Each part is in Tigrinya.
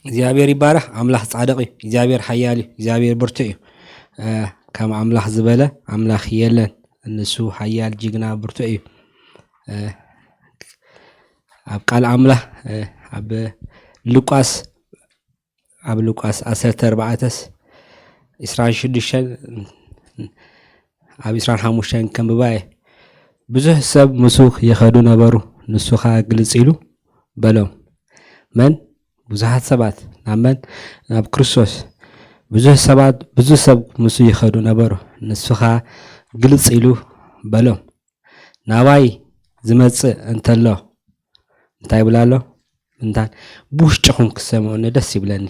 እግዚኣብሔር ይባረኽ። ኣምላኽ ጻድቕ እዩ። እግዚኣብሔር ሓያል እዩ። እግዚኣብሔር ብርቱዕ እዩ። እ፣ ከም ኣምላኽ ዝበለ ኣምላኽ የለን። ንሱ ሓያል፣ ጅግና፣ ብርቱዕ እዩ። እ፣ ኣብ ቃል ኣምላኽ፣ እ፣ ኣብ ሉቃስ፣ ኣብ ሉቃስ ዓሰርተ ኣርባዕተስ ዕስራን ሽዱሽተን ኣብ ዕስራን ሓሙሽተን ከንብባ እየ። ብዙሕ ሰብ ምስ ይኸዱ ነበሩ፣ ንሱ ኸኣ ግልጽ ኢሉ በሎም። መን? ብዙሓት ሰባት። ናብ መን? ናብ ክርስቶስ። ብዙሕ ሰባት፣ ብዙሕ ሰብ ምስ ይኸዱ ነበሩ፣ ንሱ ኸኣ ግልጽ ኢሉ በሎም። ናባይ ዝመጽእ እንተሎ፣ እንታይ ይብል ኣሎ? ምንታን ብውሽጥኹም ክሰምዑኒ ደስ ይብለኒ።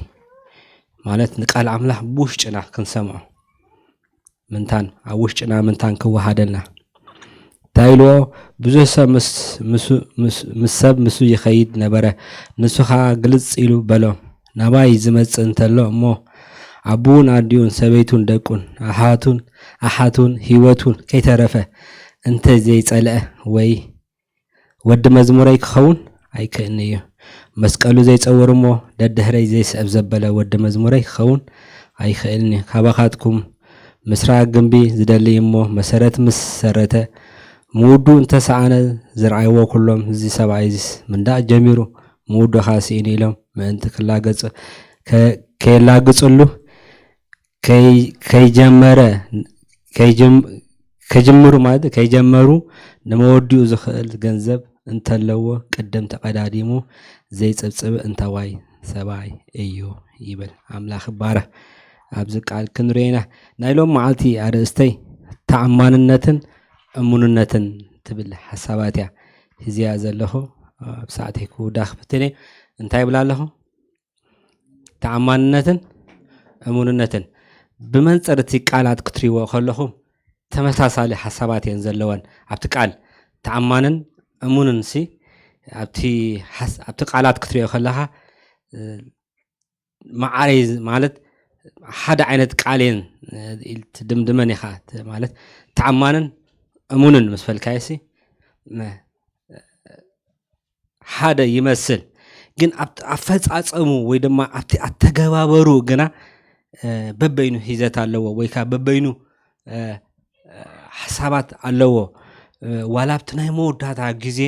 ማለት ንቃል ኣምላኽ ብውሽጥና ክንሰምዖ። ምንታን ኣብ ውሽጥና ምንታን ክወሃደልና። እንታይ ኢልዎ? ብዙሕ ሰብ ምስ፣ ምስ፣ ምስ፣ ምስ ሰብ ምስ ይኸይድ ነበረ። ንሱ ኸኣ ግልጽ ኢሉ በሎም። ናባይ ዝመጽእ እንተሎ እሞ ኣቡኡን ኣዲኡን ሰበይቱን ደቁን ኣሓቱን ኣሓቱን ህይወቱን ከይተረፈ እንተ ዘይጸልአ ወይ ወዲ መዝሙረይ ክኸውን ኣይክእልን እዩ። መስቀሉ ዘይጸውር እሞ ደድሕረይ ዘይስዕብ ዘበለ ወዲ መዝሙረይ ክኸውን ኣይክእልን እዩ። ካባኻትኩም ምስራ ግንቢ ዝደሊ እሞ መሰረት ምስ ሰረተ ምውዱ እንተሰኣነ ዝረኣይዎ ኩሎም እዚ ሰብኣይ እዚስ ምንዳእ ጀሚሩ ምውዱ ኸኣ ስኢኑ ኢሎም ምእንቲ ክላገጹ ከ-፣ ከየላግጽሉ ከይ-፣ ከይጀመረ ከይጅም-፣ ከጅምሩ ማለት ከይጀመሩ ንመወዲኡ ዝኽእል ገንዘብ እንተለዎ ቅድም ተቐዳዲሙ ዘይጽብጽብ እንተዋይ ሰብኣይ እዩ ይብል። ኣምላኽ ይባረኽ። ኣብዚ ቃል ክንሪኦ ኢና። ናይ ሎም መዓልቲ ኣርእስተይ ተኣማንነትን እሙንነትን ትብል ሓሳባት እያ ሒዝያ ዘለኹ። ኣብ ሰዓተይ ክውዳ ክፍትን እየ። እንታይ ይብላ ኣለኹ? ተኣማንነትን እሙንነትን። ብመንጽር እቲ ቃላት ክትሪእዎ ከለኹም ተመሳሳሊ ሓሳባት እየን ዘለወን። ኣብቲ ቃል ተኣማንን እሙንን ሲ ኣብቲ ሓስ-፣ ኣብቲ ቃላት ክትሪኦ ከለኻ፣ እ፣ መዓረይ ዝ-፣ ማለት ሓደ ዓይነት ቃል እየን፣ እ፣ ኢል-፣ ትድምድመን ኢኻ። ት-፣ ማለት ተኣማንን እሙንን ምስ በልካዮ ሲ መ-፣ ሓደ ይመስል፣ ግን ኣብቲ ኣፈጻጸሙ ወይ ድማ ኣብቲ ኣተገባበሩ ግና፣ እ፣ በበይኑ ሒዘት ኣለዎ ወይ ከኣ በበይኑ፣ እ፣ እ፣ ሓሳባት ኣለዎ። እ፣ ዋላ ኣብቲ ናይ መወዳእታ ግዜ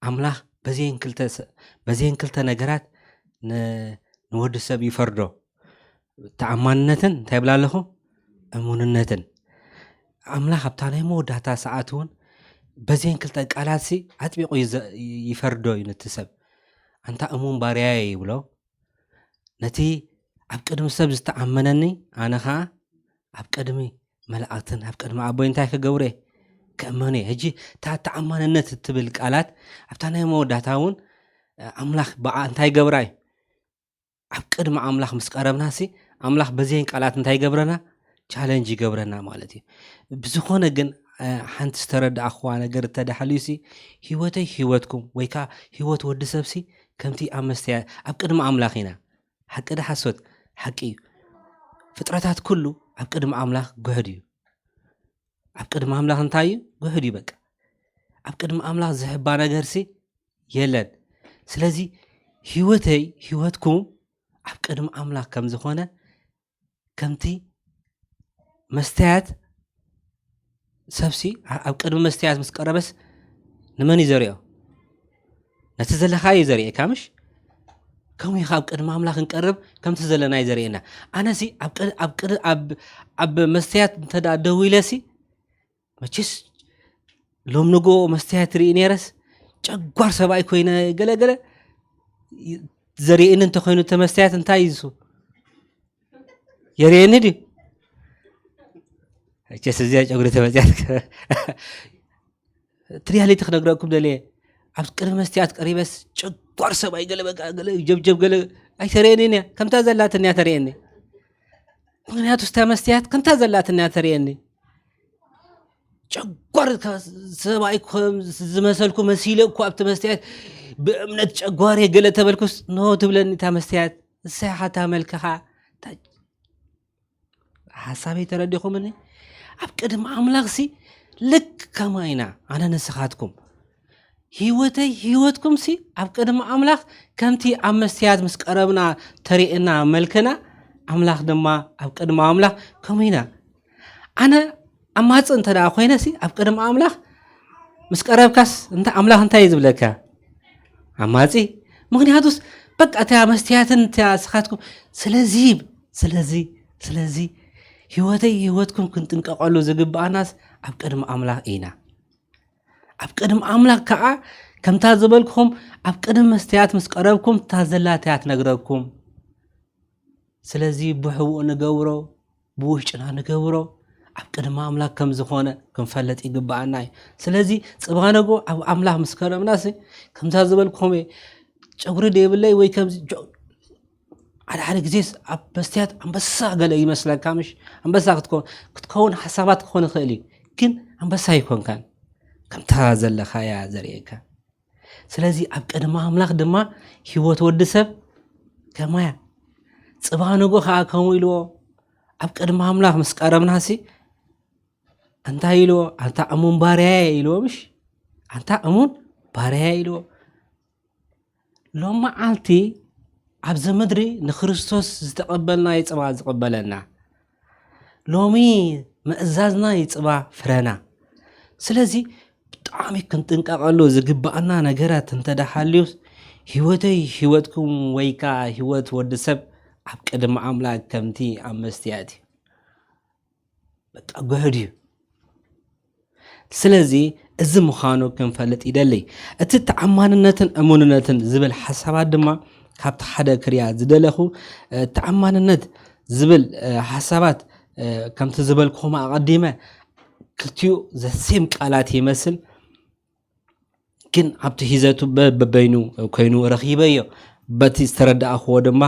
ኣምላኽ በዘን ክልተ ሰ-፣ በዘን ክልተ ነገራት ን-፣ ንወዲ ሰብ ይፈርዶ። ተኣማንነትን እንታይ ይብላ ኣለኹ? እሙንነትን። ኣምላኽ ኣብታ ናይ መወዳእታ ሰዓት እውን በዘን ክልተ ቃላት ሲ ኣጥቢቑ ይዘ-፣ ይፈርዶ እዩ ነቲ ሰብ። ኣንታ እሙን ባርያየ ይብሎ። ነቲ ኣብ ቅድሚ ሰብ ዝተኣመነኒ ኣነ ኸዓ ኣብ ቅድሚ መላእክትን ኣብ ቅድሚ ኣቦይ እንታይ ክገብሮ እየ? ክእመኖ እየ። ሕጂ እታ ተኣማንነት እትብል ቃላት ኣብታ ናይ መወዳእታ እውን ኣምላኽ ብዓ እንታይ ገብራ እዩ? ኣብ ቅድሚ ኣምላኽ ምስ ቀረብና ሲ ኣምላኽ በዘን ቃላት እንታይ ይገብረና? ቻለንጅ ይገብረና ማለት እዩ። ብዝኾነ ግን፣ እ፣ ሓንቲ ዝተረዳእኽዋ ነገር እተዳሓልዩ ሲ ህይወተይ ህይወትኩም ወይ ከዓ ህይወት ወዲ ሰብ ሲ ከምቲ ኣብ መስተያ ኣብ ቅድሚ ኣምላኽ ኢና። ሓቂ ዶ ሓሶት? ሓቂ እዩ። ፍጥረታት ኩሉ ኣብ ቅድሚ ኣምላኽ ጉሕድ እዩ። ኣብ ቅድሚ ኣምላኽ እንታይ እዩ? ጉሕድ እዩ በቃ። ኣብ ቅድሚ ኣምላኽ ዝሕባ ነገር ሲ የለን። ስለዚ ህይወተይ ህይወትኩም ኣብ ቅድሚ ኣምላኽ ከም ዝኾነ ከምቲ መስተያት ሰብሲ ኣ-፣ ኣብ ቅድሚ መስተያት ምስ ቀረበስ ንመን እዩ ዘሪኦ? ነቲ ዘለኻዮ እዩ ዘሪኤካ ምሽ? ከምኡ ኢኻ ኣብ ቅድሚ ኣምላኽ ክንቀርብ ከምቲ ዘለና እዩ ዘሪኤና። ኣነሲ ኣብ ቅድ-፣ ኣብ ቅድ-፣ ኣብ፣ ኣብ መስተያት እንተ ደኣ ደው ኢለሲ መቸስ ሎም ንግሆ መስተያት ርኢ ነይረስ ጨጓር ሰብኣይ ኮይነ ገለ ገለ ዘርእየኒ እንተኾይኑ እቲ መስተያት እንታይ እዩ እሱ? የርእየኒ ድዩ? መቸስ እዚኣ ጨጉሪ ተመፅያት እቲ ሪያሊቲ ክነግረኩም ደልየ። ኣብ ቅድሚ መስትያት ቀሪበስ ጨጓር ሰብኣይ ገለ በቃ ገለ ጀብጀብ ገለ ኣይተርእየንን እያ። ከምታ ዘላትንያ ተርእየኒ። ምኽንያቱ ስታ መስትያት ከምታ ዘላትንያ ተርእየኒ። ጨጓር ከ-፣ ሰብኣይ ከም ዝመሰልኩ መሲለ እኮ ኣብቲ መስትያት ብእምነት ጨጓር ገለ ተበልኩስ ኖ ትብለኒ እታ መስትያት። ንሳ ኢኻ እታ መልክኻ። እታ ሓሳበይ ተረዲኹምኒ? ኣብ ቅድሚ ኣምላኽሲ ልክ ከማ ኢና ኣነ ንስኻትኩም። ህይወተይ ህይወትኩም ሲ ኣብ ቅድሚ ኣምላኽ ከምቲ ኣብ መስትያት ምስ ቀረብና ተርእየና መልክና፣ ኣምላኽ ድማ ኣብ ቅድሚ ኣምላኽ ከምኡ ኢና። ኣነ ዓማጺ እንተ ደኣ ኮይነ ሲ ኣብ ቅድሚ ኣምላኽ ምስ ቀረብካስ እንታ ኣምላኽ እንታይ እዩ ዝብለካ? ዓማጺ። ምኽንያቱስ በቃ እታ መስትያትን እታ ስኻትኩም። ስለዚ ስለዚ ስለዚ ህይወተይ ህይወትኩም ክንጥንቀቐሉ ዝግብኣናስ ኣብ ቅድሚ ኣምላኽ ኢና። ኣብ ቅድሚ ኣምላኽ ከኣ ከምታ ዝበልኩኹም ኣብ ቅድሚ መስትያት ምስ ቀረብኩም እታ ዘላትያ ትነግረኩም። ስለዚ ብሕቡእ ንገብሮ፣ ብውሽጥና ንገብሮ ኣብ ቅድሚ ኣምላኽ ከም ዝኾነ ክንፈልጥ ይግብኣና እዩ። ስለዚ ጽባነጎ ኣብ ኣምላኽ ምስ ከረምናሲ ከምታ ዝበልኩኹም እየ፣ ጨጉሪ ደይብለይ ወይ ከምዚ ጆ-፣ ሓደ ሓደ ግዜስ ኣብ መስትያት ኣንበሳ ገለ ይመስለካ፣ ምሽ ኣንበሳ ክትከውን ክትከውን ሓሳባት ክኾን ይኽእል እዩ፣ ግን ኣንበሳ ኣይኮንካን። ከምታ ዘለኻያ ዘርእየካ። ስለዚ ኣብ ቅድሚ ኣምላኽ ድማ ህይወት ወዲ ሰብ ከማያ። ጽባነጎ ኸዓ ከምኡ ኢልዎ፣ ኣብ ቅድሚ ኣምላኽ ምስ ቀረብናሲ እንታይ ኢልዎ? ኣንታ እሙን ባርያየ ኢልዎ፣ ምሽ ኣንታ እሙን ባርያየ ኢልዎ። ሎም መዓልቲ ኣብዚ ምድሪ ንክርስቶስ ዝተቐበልናዮ ጽባ ዝቕበለና፣ ሎሚ ምእዛዝና እዩ ጽባ ፍረና። ስለዚ ብጣዕሚ ክንጥንቀቐሉ ዝግብኣና ነገራት እንተ ደኣ ሃልዩስ፣ ህይወተይ ህይወትኩም ወይ ከኣ ህይወት ወዲ ሰብ ኣብ ቅድሚ ኣምላኽ ከምቲ ኣብ መስትያት እዩ። በቃ ጉህድ እዩ። ስለዚ እዚ ምዃኑ ክንፈልጥ ይደሊ። እቲ ተኣማንነትን እሙንነትን ዝብል ሓሳባት ድማ ካብቲ ሓደ ክሪኣ ዝደለኹ፣ እ፣ ተኣማንነት ዝብል፣ እ፣ ሓሳባት፣ እ፣ ከምቲ ዝበልኩኹም ኣቐዲመ ክልቲኡ ዘሴም ቃላት ይመስል፣ ግን ኣብቲ ሂዘቱ በ-፣ በበይኑ ኮይኑ ረኺበዮ። በቲ ዝተረዳእኽዎ ድማ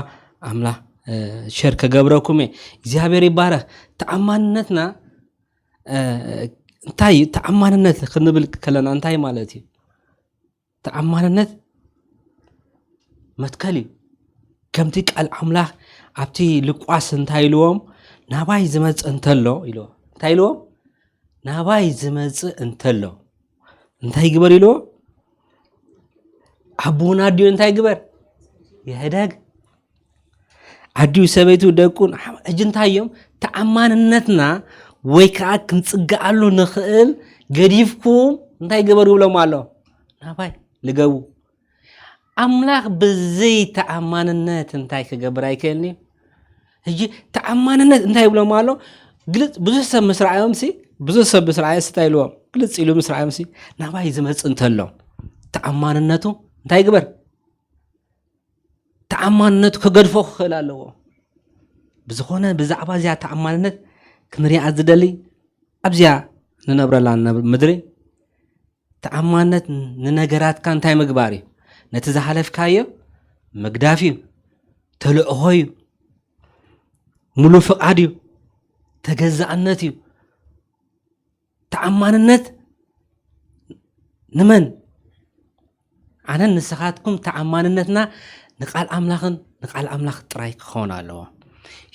ኣምላኽ፣ እ፣ ሸር ከገብረኩም እየ። እግዚኣብሔር ይባረኽ። ተኣማንነትና፣ እ፣ እንታይ እዩ? ተኣማንነት ክንብል ከለና እንታይ ማለት እዩ? ተኣማንነት መትከል እዩ። ከምቲ ቃል ኣምላኽ ኣብቲ ሉቃስ እንታይ ኢልዎም? ናባይ ዝመጽእ እንተሎ ኢልዎ። እንታይ ኢልዎም? ናባይ ዝመጽእ እንተሎ እንታይ ይግበር ኢልዎ? ኣቦን ኣዲኡ እንታይ ይግበር? ይሕደግ። ኣዲኡ ሰበይቱ ደቁን፣ ሕጂ እንታይ እዮም? ተኣማንነትና ወይ ከዓ ክንጽግኣሉ ንኽእል ገዲፍኩም እንታይ ግበሩ ይብሎም ኣሎ? ናባይ ልገቡ። ኣምላኽ ብዘይ ተኣማንነት እንታይ ክገብር ኣይክእልን እዩ። ሕጂ ተኣማንነት እንታይ ይብሎም ኣሎ? ግልጽ፣ ብዙሕ ሰብ ምስ ረኣዮም ሲ፣ ብዙሕ ሰብ ምስ ረኣዮ ሲ እንታይ ኢልዎም? ግልጽ ኢሉ ምስ ረኣዮም ሲ፣ ናባይ ዝመጽእ እንተሎ ተኣማንነቱ እንታይ ይግበር? ተኣማንነቱ ክገድፎ ክኽእል ኣለዎ። ብዝኾነ ብዛዕባ እዚኣ ተኣማንነት ክንሪኣ ዝደሊ ኣብዚኣ ንነብረላ ንነብ-፣ ምድሪ ተኣማንነት ንነገራትካ እንታይ ምግባር እዩ? ነቲ ዝሓለፍካዮ ምግዳፍ እዩ። ተልእኾ እዩ። ሙሉ ፍቓድ እዩ። ተገዛእነት እዩ። ተኣማንነት ንመን? ኣነን ንስኻትኩም ተኣማንነትና ንቃል ኣምላኽን ንቃል ኣምላኽ ጥራይ ክኸውን ኣለዎ።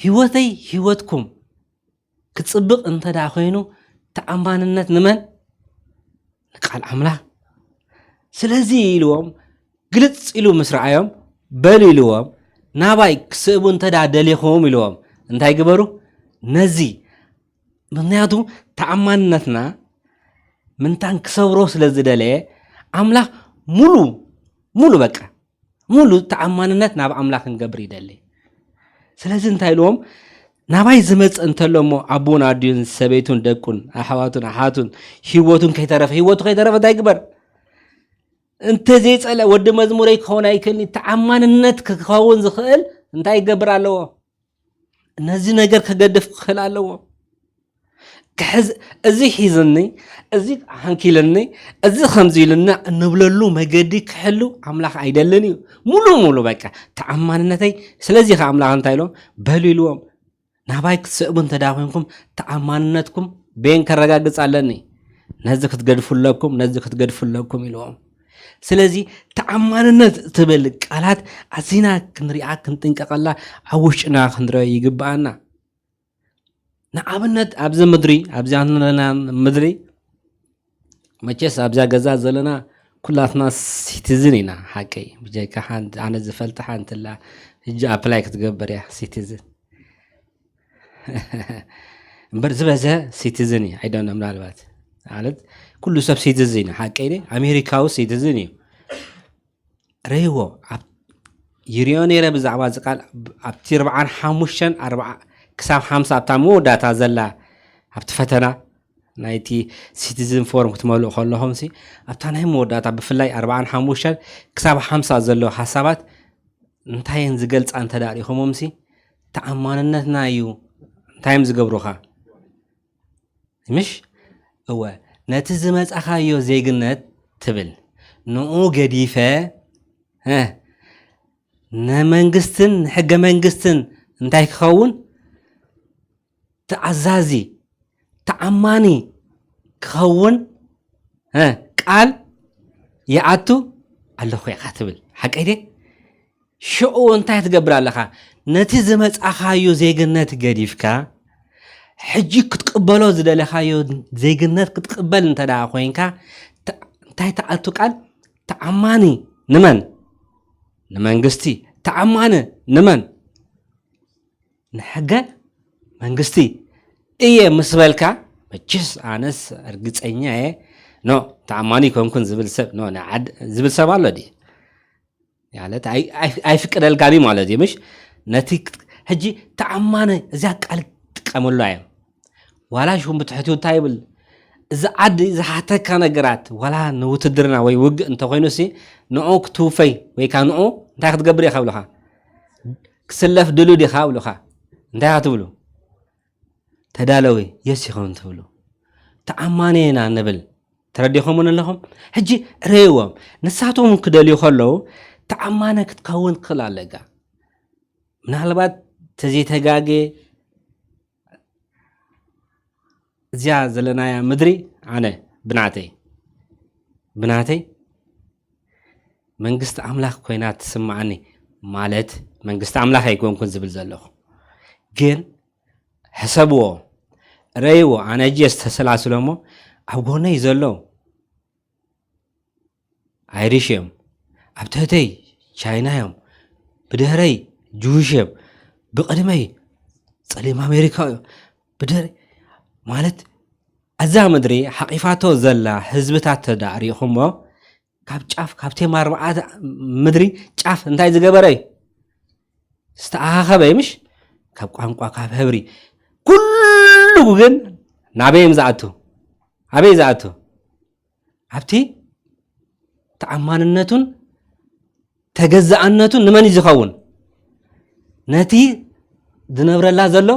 ህይወተይ ህይወትኩም ክጽብቕ እንተ ደኣ ኮይኑ ተኣማንነት ንመን? ንቃል ኣምላኽ። ስለዚ ኢልዎም ግልጽ ኢሉ ምስ ረኣዮም በሉ ኢልዎም ናባይ ክስእቡ እንተ ደኣ ደሊኹም ኢልዎም እንታይ ግበሩ? ነዚ ምኽንያቱ ተኣማንነትና ምንታን ክሰብሮ ስለ ዝደለየ ኣምላኽ ሙሉ ሙሉ በቃ ሙሉ ተኣማንነት ናብ ኣምላኽ ክንገብር ይደሊ። ስለዚ እንታይ ኢልዎም? ናባይ ዝመጽእ እንተሎ እሞ ኣቦን ኣዲኡን ሰበይቱን ደቁን ኣሕዋቱን ኣሓቱን ህይወቱን ከይተረፈ ህይወቱ ከይተረፈ እንታይ ግበር? እንተ ዘይጸለ ወዲ መዝሙረይ ክኸውን ኣይክእልኒ። ተኣማንነት ክኸውን ዝኽእል እንታይ ይገብር ኣለዎ? ነዚ ነገር ከገድፍ ክኽእል ኣለዎ። ክሕዝ፣ እዚ ሒዝኒ፣ እዚ ሓንኪልኒ፣ እዚ ከምዚ ኢልኒ እንብለሉ መገዲ ክሕሉ ኣምላኽ ኣይደልን እዩ። ሙሉ ሙሉ በቃ ተኣማንነተይ። ስለዚ ከ ኣምላኽ እንታይ ኢሎም? በሉ ኢልዎም። ናባይ ክትስዕቡ እንተ ደኣ ኮንኩም ተኣማንነትኩም በየን ከረጋግጽ ኣለኒ? ነዚ ክትገድፉ ኣለኩም፣ ነዚ ክትገድፉ ኣለኩም ኢልዎም። ስለዚ ተኣማንነት ትብል ቃላት ኣዚና ክንሪኣ ክንጥንቀቐላ ኣብ ውሽጥና ክንሪኦ ይግብኣና። ንኣብነት ኣብዚ ምድሪ፣ ኣብዚኣ ዘለና ምድሪ መቸስ ኣብዛ ገዛ ዘለና ኩላትና ሲቲዝን ኢና። ሓቀይ ብጀካ ሓንቲ ኣነ ዝፈልጥ ሓንቲ ላ ሕጂ ኣፕላይ ክትገብር እያ ሲቲዝን። እምበር ዝበዝሐ ሲቲዝን እዩ። ኣይደነ ምናልባት ማለት ኩሉ ሰብ ሲቲዝን እዩ። ሓቀይ ኣሜሪካዊ ሲቲዝን እዩ። ረይዎ ይርዮ ነይረ ብዛዕባ እዚ ቃል። ኣብቲ ኣርብዓን ሓሙሽተን ክሳብ ሓምሳ ኣብታ መወዳእታ ዘላ ኣብቲ ፈተና ናይቲ ሲቲዝን ፎርም ክትመልኡ ከለኹም ሲ ኣብታ ናይ መወዳእታ ብፍላይ ኣርብዓን ሓሙሽተን ክሳብ ሓምሳ ዘለዉ ሓሳባት እንታይ እየን ዝገልፃ እንተዳሪኹሞም ሲ ተኣማንነትና እዩ። እንታይ እዮም ዝገብሩኻ? ምሽ እወ ነቲ ዝመፃኻዮ ዜግነት ትብል ንኡ ገዲፈ ንመንግስትን ንሕገ መንግስትን እንታይ ክኸውን ተኣዛዚ ተኣማኒ ክኸውን ቃል ይኣቱ ኣለኹ ኢኻ ትብል ሓቀይ ደ ሽዑ እንታይ ትገብር ኣለኻ? ነቲ ዝመፃኻዮ ዜግነት ገዲፍካ ሕጂ ክትቅበሎ ዝደለኻዮ ዜግነት ክትቅበል እንተ ደኣ ኮይንካ እንታይ ተኣቱ ቃል ተኣማኒ ንመን ንመንግስቲ ተኣማኒ ንመን ንሕገ መንግስቲ እየ ምስ በልካ መችስ ኣነስ እርግፀኛ እየ ኖ ተኣማኒ ይኮንኩን ዝብል ሰብ ኖ ዝብል ሰብ ኣሎ ድዩ? ማለት ኣይፍቅደልካን እዩ ማለት እዩ ምሽ ነቲ ሕጂ ተኣማነ እዚኣ ቃል ጥቀመሉ እዮም ዋላ ሽኹም ብትሕትኡ እንታይ ይብል እዚ ዓዲ ዝሓተካ ነገራት ዋላ ንውትድርና ወይ ውግእ እንተኮይኑ ሲ ንዑ ክትውፈይ ወይ ከዓ ንዑ እንታይ ክትገብር እየ ከብልካ ክስለፍ ድሉ ዲካ ብልካ እንታይ ክትብሉ ተዳለዊ የስ ይኸውን ትብሉ ተኣማነ ኢና ንብል ተረዲኹምን ኣለኹም ሕጂ ረይዎም ንሳቶም ክደልዩ ከለዉ ተኣማነ ክትከውን ትኽእል ኣለካ ምናልባት ተዘይተጋጌ እዚኣ ዘለናያ ምድሪ ኣነ ብናተይ ብናተይ መንግስቲ ኣምላኽ ኮይና ትስምዓኒ ማለት መንግስቲ ኣምላኽ ኣይኮንኩን ዝብል ዘለኹ ግን ሕሰብዎ ረይዎ ኣነ እጅ ዝተሰላስሎ እሞ ኣብ ጎነይ ዘለዉ ኣይሪሽ እዮም ኣብ ትሕተይ ቻይና እዮም ብድህረይ ጅውሽ እዮም ብቅድመይ ፀሊም ኣሜሪካ እዮም ብድህረይ ማለት ኣዛ ምድሪ ሓቂፋቶ ዘላ ህዝብታት ተዳእሪኹሞ ካብ ጫፍ ካብ ቴማ ኣርባዓተ ምድሪ ጫፍ እንታይ ዝገበረ እዩ ዝተኣኻኸበ ምሽ ካብ ቋንቋ ካብ ህብሪ ኩሉ ግን ናበይ እዮም ዝኣቱ ኣበይ ዝኣቱ ኣብቲ ተኣማንነቱን ተገዛእነቱን ንመን እዩ ዝኸውን ነቲ ዝነብረላ ዘሎ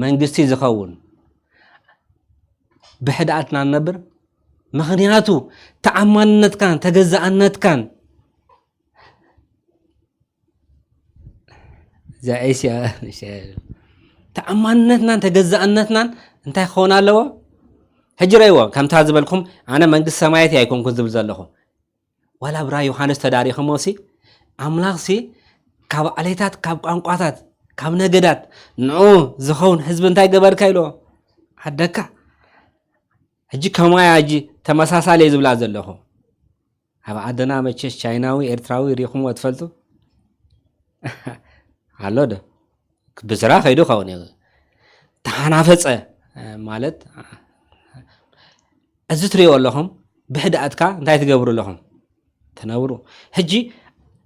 መንግስቲ ዝኸውን ብሕድኣትና ንነብር ምኽንያቱ ተኣማንነትካን ተገዛእነትካን እዚኣ ኤስያ ተኣማንነትናን ተገዛእነትናን እንታይ ክኸውን ኣለዎ ሕጂ ረይዎ ከምታ ዝበልኩም ኣነ መንግስቲ ሰማያት ኣይኮንኩን ዝብል ዘለኹ ዋላ ብራ ዮሃንስ ተዳሪኹሞ ሲ ኣምላኽ ሲ ካብ ዓሌታት ካብ ቋንቋታት ካብ ነገዳት ንዑ ዝኸውን ህዝቢ እንታይ ገበርካ ኢልዎ ዓደካ ሕጂ ከማያ ሕጂ ተመሳሳሊ ዝብላ ዘለኹ ኣብ ዓድና መቸስ ቻይናዊ ኤርትራዊ ሪኹምዎ ትፈልጡ ኣሎ ዶ ብስራ ከይዱ ኸውን እዩ ተሓናፈፀ ማለት እዚ ትሪኦ ኣለኹም ብሕድኣትካ እንታይ ትገብሩ ኣለኹም ትነብሩ ሕጂ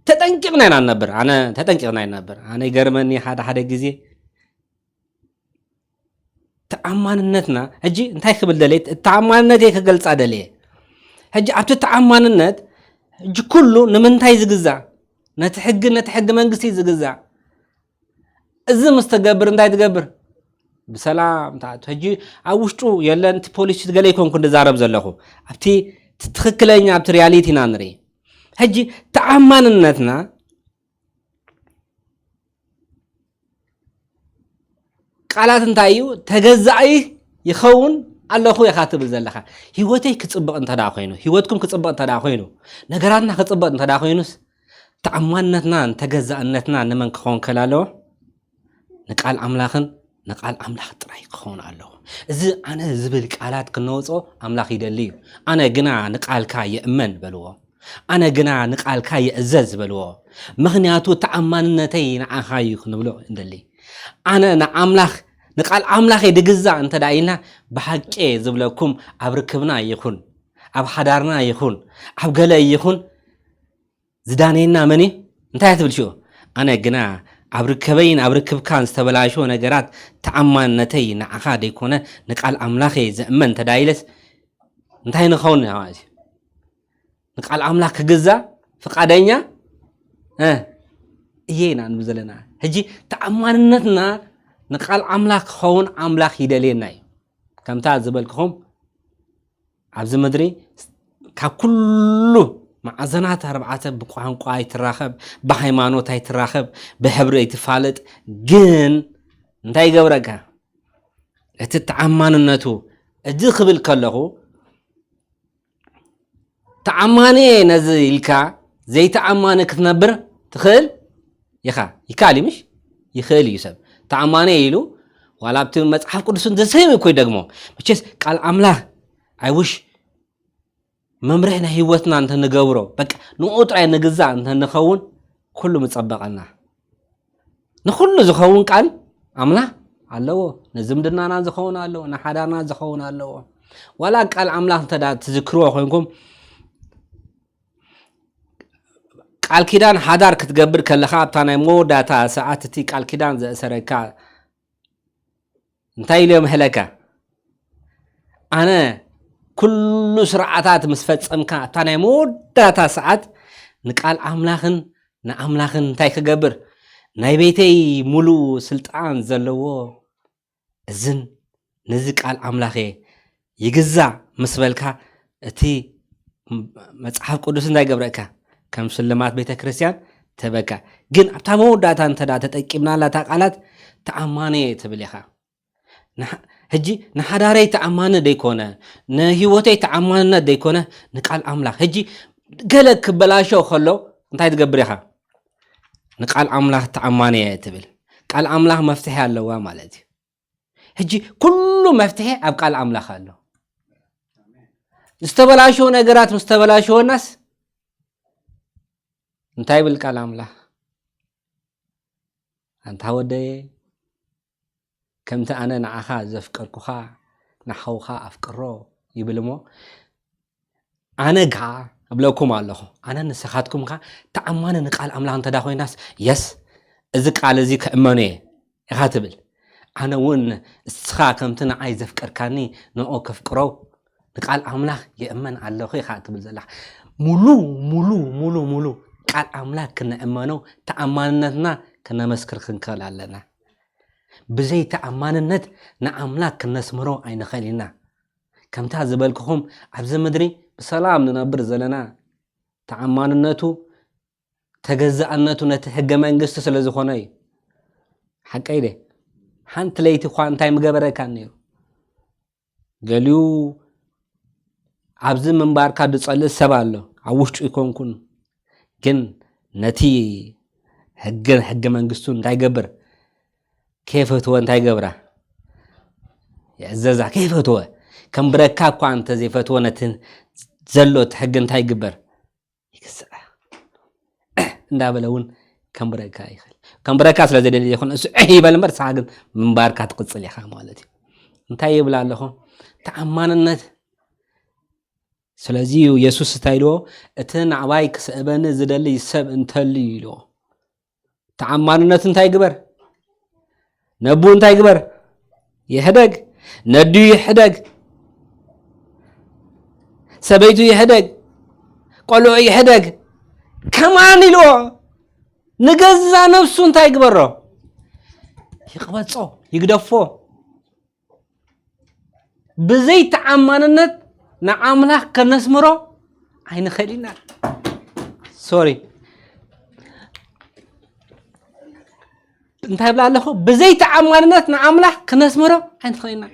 ተጠንቂቕና ኢና ንነብር ኣነ ተጠንቂቕና ይነብር ኣነ ይገርመኒ ሓደ ሓደ ግዜ ተኣማንነትና ሕጂ እንታይ ክብል ደልየ ተኣማንነት እየ ክገልፃ ደልየ ሕጂ ኣብቲ ተኣማንነት ሕጂ ኩሉ ንምንታይ ዝግዛእ ነቲ ሕጊ ነቲ ሕጊ መንግስቲ ዝግዛእ እዚ ምስ ተገብር እንታይ ትገብር ብሰላም ትኣቱ ሕጂ ኣብ ውሽጡ የለን እቲ ፖሊሲ ገለ ይኮንኩ ዝዛረብ ዘለኹ ኣብቲ ትክክለኛ ኣብቲ ሪያሊቲ ኢና ንርኢ ሕጂ ተኣማንነትና ቃላት እንታይ እዩ ተገዛኢ ይኸውን ኣለኹ ኢኻ ትብል ዘለኻ ህይወተይ ክፅብቕ እንተ ኮይኑ ህይወትኩም ክፅብቕ እንተ ኮይኑ ነገራትና ክፅብቕ እንተ ኮይኑስ ተኣማንነትና ተገዛእነትና ንመን ክኸውን ከል ኣለዎ ንቃል ኣምላኽን ንቃል ኣምላኽ ጥራይ ክኸውን ኣለዎ እዚ ኣነ ዝብል ቃላት ክነወፅኦ ኣምላኽ ይደሊ እዩ ኣነ ግና ንቃልካ ይእመን በልዎ ኣነ ግና ንቃልካ ይእዘዝ በልዎ፣ ምኽንያቱ ተኣማንነተይ ንዓኻ እዩ ክንብሎ እንደሊ። ኣነ ንኣምላኽ ንቃል ኣምላኸይ ድግዛእ እንተ ደኣ ኢልና፣ ብሓቂ ዝብለኩም ኣብ ርክብና ይኹን ኣብ ሓዳርና ይኹን ኣብ ገለ ይኹን ዝዳነየና መን እዩ? እንታይ ትብል ሽኡ? ኣነ ግና ኣብ ርከበይን ኣብ ርክብካን ዝተበላሸወ ነገራት ተኣማንነተይ ንዓኻ ደይኮነ ንቃል ኣምላኸይ ዘእመን እንተ ደኣ ኢለስ እንታይ ንኸውን ማለት እዩ? ንቃል ኣምላኽ ክግዛእ ፍቓደኛ እየ ኢና ንብል ዘለና። ሕጂ ተኣማንነትና ንቃል ኣምላኽ ክኸውን ኣምላኽ ይደልየና እዩ። ከምታ ዝበልክኹም ኣብዚ ምድሪ ካብ ኩሉ መዓዘናት ኣርባዕተ ብቋንቋ ኣይትራኸብ፣ ብሃይማኖት ኣይትራኸብ፣ ብሕብሪ ኣይትፋለጥ። ግን እንታይ ይገብረካ? እቲ ተኣማንነቱ እዚ ክብል ከለኹ ተኣማኒ እየ ነዚ ኢልካ ዘይተኣማኒ ክትነብር ትኽእል ኢኻ። ይከኣል እዩ ምሽ? ይኽእል እዩ ሰብ ተኣማኒ እየ ኢሉ ዋላ ኣብቲ መጽሓፍ ቅዱስ እንተሰይሙ እኮ ይደግሞ። መቸስ ቃል ኣምላኽ ኣይውሽ መምርሒ ናይ ህይወትና እንተንገብሮ በቃ ንኡ ጥራይ ንግዛእ እንተንኸውን ኩሉ ምጸበቐና። ንኹሉ ዝኸውን ቃል ኣምላኽ ኣለዎ። ንዝምድናና ዝኸውን ኣለዎ፣ ንሓዳርና ዝኸውን ኣለዎ። ዋላ ቃል ኣምላኽ እንተ ትዝክርዎ ኮይንኩም ቃል ኪዳን ሓዳር ክትገብር ከለኻ ኣብታ ናይ መወዳእታ ሰዓት እቲ ቃል ኪዳን ዘእሰረካ እንታይ ኢሉ የምሕለካ? ኣነ ኩሉ ስርዓታት ምስ ፈጸምካ ኣብታ ናይ መወዳእታ ሰዓት ንቃል ኣምላኽን ንኣምላኽን እንታይ ክገብር ናይ ቤተይ ሙሉእ ስልጣን ዘለዎ እዝን ነዚ ቃል ኣምላኽ እየ ይግዛእ ምስ በልካ እቲ መጽሓፍ ቅዱስ እንታይ ገብረካ ከም ስልማት ቤተ ክርስቲያን ተበካ። ግን ኣብታ መወዳእታ እንተ ተጠቂምናላ እታ ቃላት ተኣማኒ እየ ትብል ኢኻ። ሕጂ ንሓዳረይ ተኣማኒ ደይኮነ ንህይወተይ ተኣማንነት ደይኮነ ንቃል ኣምላኽ ሕጂ ገለ ክበላሾ ከሎ እንታይ ትገብር ኢኻ? ንቃል ኣምላኽ ተኣማኒ እየ ትብል። ቃል ኣምላኽ መፍትሒ ኣለዋ ማለት እዩ። ሕጂ ኩሉ መፍትሒ ኣብ ቃል ኣምላኽ ኣሎ። ዝተበላሸወ ነገራት ምስ ተበላሸወናስ እንታይ ይብል ቃል ኣምላኽ? ኣንታ ወደየ ከምቲ ኣነ ንዓኻ ዘፍቀርኩኻ ንሓውኻ ኣፍቅሮ ይብል እሞ ኣነ ከዓ እብለኩም ኣለኹ ኣነ ንስኻትኩም ከዓ ተኣማኒ ንቃል ኣምላኽ እንተዳ ኮይናስ የስ እዚ ቃል እዚ ክእመኖ እየ ኢኻ ትብል ኣነ እውን እስኻ ከምቲ ንዓይ ዘፍቀርካኒ ንኦ ከፍቅሮ ንቃል ኣምላኽ የእመን ኣለኹ ኢኻ ትብል ዘለኻ ሙሉ ሙሉ ሙሉ ሙሉ ቃል ኣምላኽ ክነእመኖ ተኣማንነትና ክነመስክር ክንክእል ኣለና ብዘይ ተኣማንነት ንኣምላኽ ክነስምሮ ኣይንኽእል ኢና ከምታ ዝበልክኹም ኣብዚ ምድሪ ብሰላም ንነብር ዘለና ተኣማንነቱ ተገዛእነቱ ነቲ ሕገ መንግስቲ ስለ ዝኾነ እዩ ሓቀይ ደ ሓንቲ ለይቲ እኳ እንታይ ምገበረካ ነይሩ ገሊኡ ኣብዚ ምንባርካ ዝጸልእ ሰብ ኣሎ ኣብ ውሽጡ ይኮንኩን ግን ነቲ ሕግን ሕገ መንግስቱ እንታይ ገብር ከይፈትወ እንታይ ገብራ የእዘዛ ከይፈትወ ከም ብረካ እኳ እንተ ዘይፈትወ ነቲ ዘሎ እቲ ሕጊ እንታይ ይግበር ይግስዐ እንዳበለ እውን ከም ብረካ ይኽእል ከም ብረካ ስለ ዘደሊ ይኹን እሱ ዕህ ይበል እምበር ንስኻ ግን ምንባርካ ትቕፅል ኢኻ ማለት እዩ እንታይ ይብል ኣለኹ ተኣማንነት ስለዚ የሱስ እንታይ ኢልዎ እቲ ናዕባይ ክስእበኒ ዝደሊ ሰብ እንተልዩ ኢልዎ ተኣማንነቱ እንታይ ግበር ነቡ እንታይ ግበር ይሕደግ ነዱ ይሕደግ ሰበይቱ ይሕደግ ቆልዑ ይሕደግ ከማን ኢልዎ ንገዛ ነፍሱ እንታይ ግበሮ ይቅበጾ ይግደፎ ብዘይ ተኣማንነት ንኣምላኽ ከነስምሮ ኣይንኽእል ኢና ሶሪ እንታይ ብላ ኣለኹ ብዘይ ተኣማንነት ንኣምላኽ ክነስምሮ ኣይንኽእል ኢና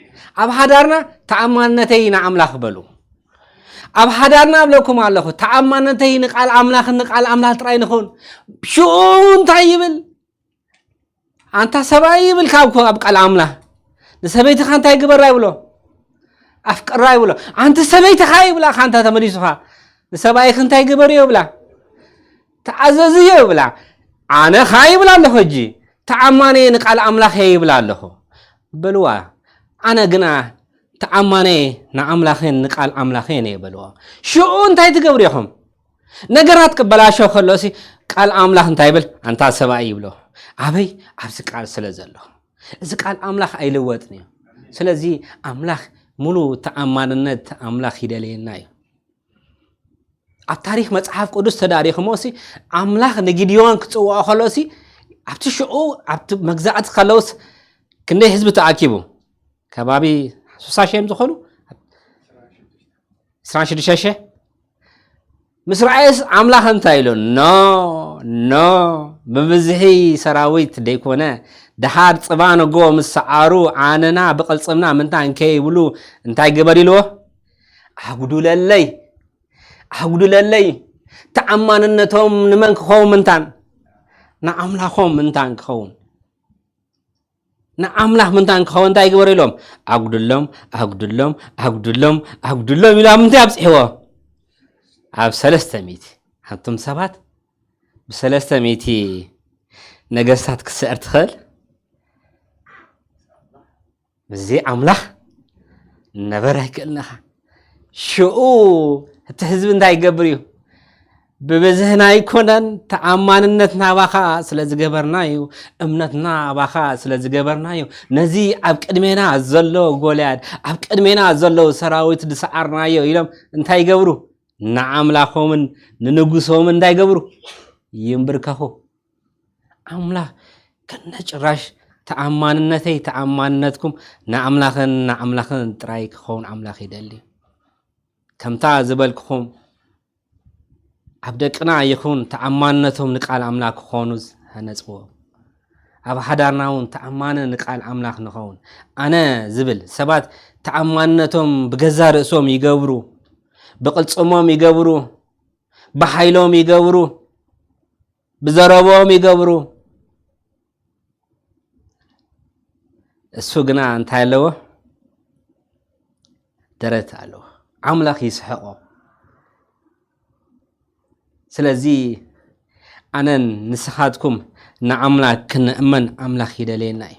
ኣብ ሓዳርና ተኣማንነተይ ንኣምላኽ በሉ ኣብ ሓዳርና እብለኩም ኣለኹ ተኣማንነተይ ንቃል ኣምላኽን ንቃል ኣምላኽ ጥራይ ንኹን ሽኡ እንታይ ይብል ኣንታ ሰብኣይ ይብልካ እኮ ኣብ ቃል ኣምላኽ ንሰበይትኻ እንታይ ግበራ ይብሎ ኣፍቅራ ይብሎ ኣንቲ ሰበይትኻ ይብላኻ ኣንታ ተመሊሱኻ ንሰብኣይኺ እንታይ ግበርዮ ይብላ? ተኣዘዝዮ ይብላ። ኣነ ኸኣ ይብላ ኣለኹ፣ ሕጂ ተኣማነየ ንቃል ኣምላኽ እየ ይብላ ኣለኹ። በልዋ፣ ኣነ ግና ተኣማነየ ንኣምላኽን ንቃል ኣምላኽን እየ በልዋ። ሽዑ እንታይ ትገብሩ ኢኹም? ነገራት ክበላሾ ከሎሲ ቃል ኣምላኽ እንታይ ይብል? ኣንታ ሰብኣይ ይብሎ። ኣበይ? ኣብዚ ቃል ስለ ዘሎ። እዚ ቃል ኣምላኽ ኣይልወጥን እዩ። ስለዚ ኣምላኽ ሙሉ ተኣማንነት ኣምላኽ ይደልየና እዩ። ኣብ ታሪኽ መጽሓፍ ቅዱስ ተዳሪኽሞ ሲ ኣምላኽ ንጊድዮን ክጽውዖ ከሎ ሲ ኣብቲ ሽዑ ኣብቲ መግዛእቲ ከለውስ ክንደይ ህዝቢ ተኣኪቡ? ከባቢ ሱሳ ሽሕ እዮም ዝኾኑ? ዕስራን ሽዱሽተ ሽሕ? ምስ ረኣየስ ኣምላኽ እንታይ ኢሉ? ኖ፣ ኖ፣ ብብዝሒ ሰራዊት ደይኮነ፣ ደሓር ጽባን ጎ ምስ ሰዓሩ፣ ኣነና ብቕልጽምና ምንታን ከይብሉ እንታይ ግበር ኢልዎ? ኣጉዱለለይ፣ ኣጉዱለለይ። ተኣማንነቶም ንመን ክኸውን ምንታን? ንኣምላኾም ምንታን ክኸውን? ንኣምላኽ ምንታን ክኸውን እንታይ ይግበሩ ኢሎም? ኣጉድሎም፣ ኣጉድሎም፣ ኣጉድሎም፣ ኣጉድሎም ኢሉ ኣብ ምንታይ ኣብጽሕዎ? ኣብ ሰለስተ ሚእቲ። ኣንቱም ሰባት፣ ብሰለስተ ሚእቲ ነገስታት ክትስዕር ትኽእል? ምስዚ ኣምላኽ ነበረ ኣይክእልንኻ። ሽኡ እቲ ህዝቢ እንታይ ይገብር እዩ? ብብዝህና ኣይኮነን፣ ተኣማንነትና ኣባኻ ስለ ዝገበርና እዩ፣ እምነትና ኣባኻ ስለ ዝገበርና እዩ። ነዚ ኣብ ቅድሜና ዘሎ ጎልያድ፣ ኣብ ቅድሜና ዘለዉ ሰራዊት ዝሰዓርናዮ ኢሎም እንታይ ይገብሩ? ንኣምላኾምን ንንጉሶምን እንታይ ይገብሩ? ይንብርከኹ። ኣምላኽ ከነ ጭራሽ ተኣማንነተይ ተኣማንነትኩም ንኣምላኽን ንኣምላኽን ጥራይ ክኸውን ኣምላኽ ይደሊ። ከምታ ዝበልክኹም ኣብ ደቅና ይኹን ተኣማንነቶም ንቃል ኣምላኽ ክኾኑ ዝሃነጽዎ። ኣብ ሓዳርና እውን ተኣማኒ ንቃል ኣምላኽ ንኸውን። ኣነ ዝብል ሰባት ተኣማንነቶም ብገዛ ርእሶም ይገብሩ፣ ብቕልጽሞም ይገብሩ፣ ብሓይሎም ይገብሩ፣ ብዘረብኦም ይገብሩ። እሱ ግና እንታይ ኣለዎ? ደረት ኣለዎ። ኣምላኽ ይስሕቖ። ስለዚ ኣነን ንስኻትኩም ንኣምላኽ ክንእመን ኣምላኽ ይደልየና እዩ።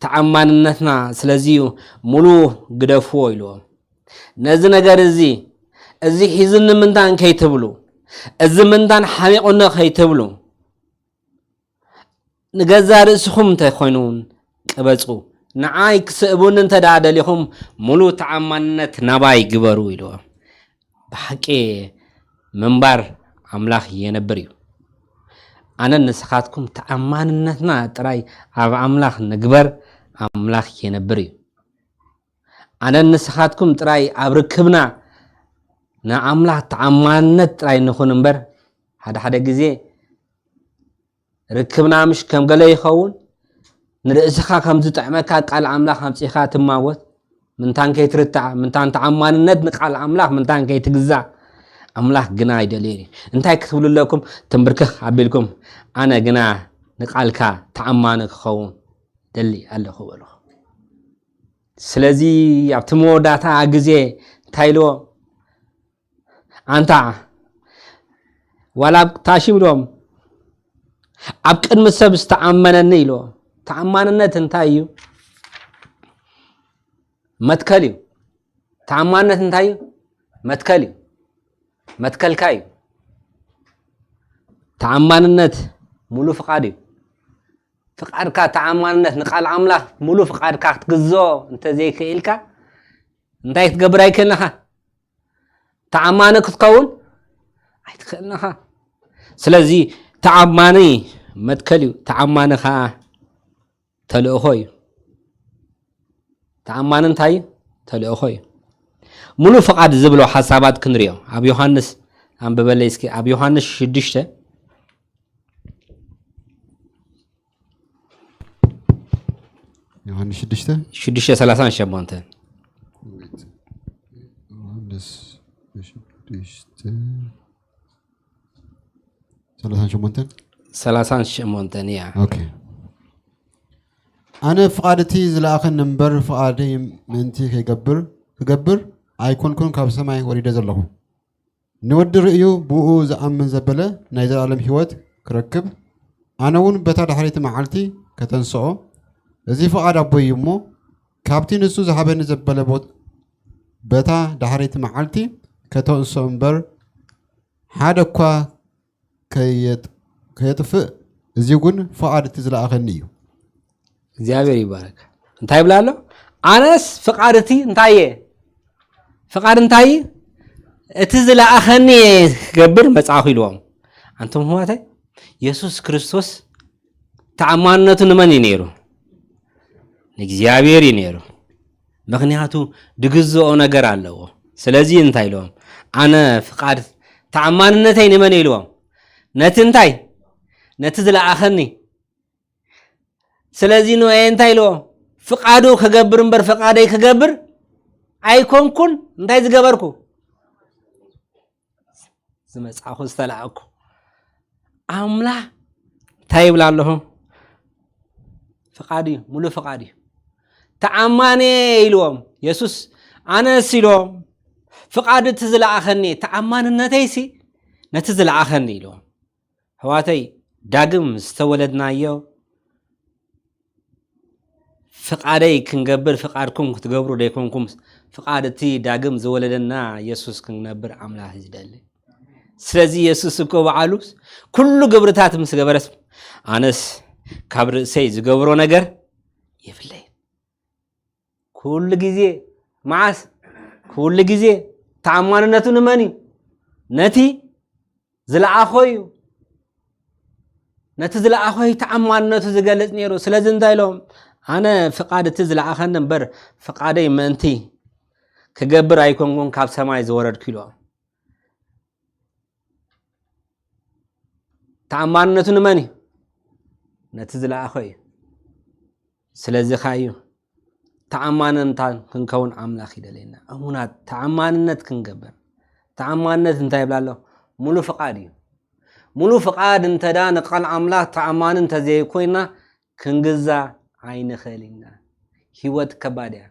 ተኣማንነትና ስለዚ እዩ ሙሉ ግደፍዎ ኢልዎም። ነዚ ነገር እዚ፣ እዚ ሒዙኒ ምንታን ከይትብሉ፣ እዚ ምንታን ሓሚቑኒ ከይትብሉ፣ ንገዛ ርእስኹም እንተይኮይኑ እውን ቅበጹ። ንዓይ ክስእቡኒ እንተ ደኣ ደሊኹም፣ ሙሉ ተኣማንነት ናባይ ግበሩ ኢልዎም። ብሓቂ ምንባር ኣምላኽ የነብር እዩ። ኣነን ንስኻትኩም ተኣማንነትና ጥራይ ኣብ ኣምላኽ ንግበር፣ ኣምላኽ የነብር እዩ። ኣነን ንስኻትኩም ጥራይ ኣብ ርክብና ንኣምላኽ ተኣማንነት ጥራይ ንኹን እምበር፣ ሓደ ሓደ ግዜ ርክብና ምሽ ከም ገለ ይኸውን፣ ንርእስኻ ከም ዝጥዕመካ ቃል ኣምላኽ ኣምጺኻ ትማጎት፣ ምንታን ከይትርታዕ፣ ምንታን ተኣማንነት ንቃል ኣምላኽ ምንታን ከይትግዛእ፣ ኣምላኽ ግና ኣይደልዮን እዩ። እንታይ ክትብሉ ኣለኩም? ትንብርክኽ ኣቢልኩም፣ ኣነ ግና ንቃልካ ተኣማኒ ክኸውን ደሊ ኣለኹ በሉ። ስለዚ ኣብቲ መወዳእታ ግዜ እንታይ ኢልዎ? ኣንታ ዋላ ኣብ ታሽም ኢልዎም፣ ኣብ ቅድሚ ሰብ ዝተኣመነኒ ኢልዎ። ተኣማንነት እንታይ እዩ? መትከል እዩ። ተኣማንነት እንታይ እዩ? መትከል እዩ። መትከልካ እዩ። ተኣማንነት ሙሉ ፍቓድ እዩ። ፍቓድካ፣ ተኣማንነት ንቃል ኣምላኽ ሙሉ ፍቓድካ ክትግዝኦ እንተዘይክኢልካ፣ እንታይ ክትገብር ኣይክእልንኻ? ተኣማኒ ክትከውን ኣይትኽእልንኻ። ስለዚ ተኣማኒ መትከል እዩ፣ ተኣማኒ ኸዓ ተልእኾ እዩ። ተኣማኒ እንታይ እዩ? ተልእኾ እዩ። ሙሉ ፍቓድ ዝብሎ ሓሳባት ክንሪኦ። ኣብ ዮሃንስ ኣንብበለይ እስኪ። ኣብ ዮሃንስ ሽዱሽተ። ዮሃንስ ሽዱሽተ? ሽዱሽተ ሰላሳን ሸሞንተን። ዮሃንስ ሽዱሽተ ሰላሳን ሸሞንተን? ሰላሳን ሸሞንተን፣ እያ። ኦኬ። ኣነ ፍቓድ እቲ ዝለኣኸኒ እምበር ፍቓደይ ምእንቲ ከይገብር፣ ክገብር ኣይኮንኩን ካብ ሰማይ ወሪደ ዘለኹ። ንወዲ ርእዩ ብኡ ዝኣምን ዘበለ ናይ ዘለኣለም ህይወት ክረክብ፣ ኣነ እውን በታ ዳሕረይቲ መዓልቲ ከተንስኦ፣ እዚ ፍቓድ ኣቦይ እዩ እሞ፣ ካብቲ ንሱ ዝሃበኒ ዘበለ ቦት-፣ በታ ዳሕረይቲ መዓልቲ ከተንስኦ እምበር፣ ሓደ እኳ ከየጥ-፣ ከየጥፍእ፣ እዚ እውን ፍቓድ እቲ ዝለኣኸኒ እዩ። እግዚኣብሔር ይባረክ። እንታይ ይብላ ኣሎ? ኣነስ ፍቓድ እቲ እንታይ እየ? ፍቓድ እንታይ? እቲ ዝለኣኸኒ እየ ክገብር መጻእኹ ኢልዎም። ኣንቱም ኣሕዋተይ፣ የሱስ ክርስቶስ ተኣማንነቱ ንመን እዩ ነይሩ? ንእግዚኣብሔር እዩ ነይሩ። ምኽንያቱ ድግዝኦ ነገር ኣለዎ። ስለዚ እንታይ ኢልዎም? ኣነ ፍቓድ ተኣማንነተይ ንመን ኢልዎም? ነቲ እንታይ? ነቲ ዝለኣኸኒ። ስለዚ ኖኤ እንታይ ኢልዎ? ፍቓዱ ክገብር እምበር ፍቓደይ ክገብር ኣይኮንኩን። እንታይ ዝገበርኩ? ዝመጻኹ ዝተላእኩ። ኣምላኽ እንታይ ይብላ ኣለኹ? ፍቓድ እዩ፣ ሙሉ ፍቓድ እዩ። ተኣማኒ ኢልዎም። የሱስ ኣነስ ኢልዎም፣ ፍቓድ እቲ ዝለኣኸኒ፣ ተኣማንነተይሲ ነቲ ዝለኣኸኒ ኢልዎም። ኣሕዋተይ፣ ዳግም ዝተወለድናዮ ፍቓደይ ክንገብር ፍቓድኩም ክትገብሩ ደይኮንኩም፣ ፍቓድ እቲ ዳግም ዝወለደና የሱስ ክንነብር ኣምላኽ እዩ ዝደሊ። ስለዚ የሱስ እኮ በዓሉ ኩሉ ግብርታት ምስ ገበረስ፣ ኣነስ ካብ ርእሰይ ዝገብሮ ነገር የብለይ። ኩሉ ግዜ፣ መዓስ? ኩሉ ግዜ። ተኣማንነቱ ንመን እዩ? ነቲ ዝለኣኾ እዩ። ነቲ ዝለኣኾ እዩ ተኣማንነቱ ዝገልጽ ነይሩ። ስለዚ እንታይ ኢሎም? ኣነ ፍቓድ እቲ ዝለኣኸኒ እምበር ፍቓደይ ምእንቲ ክገብር ኣይኮንኩን ካብ ሰማይ ዝወረድኩ ኢሎም። ተኣማንነቱ ንመን እዩ? ነቲ ዝለኣኾ እዩ። ስለዚ ከኣ እዩ ተኣማንንታ ክንከውን ኣምላኽ ይደልየና። እሙናት ተኣማንነት ክንገብር። ተኣማንነት እንታይ ይብላ ኣሎ? ሙሉ ፍቓድ እዩ። ሙሉ ፍቓድ እንተ ደኣ ንቃል ኣምላኽ ተኣማኒ እንተ ዘይኮይና ክንግዛእ ኣይንኽእል ኢና። ህይወት ከባድ እያ።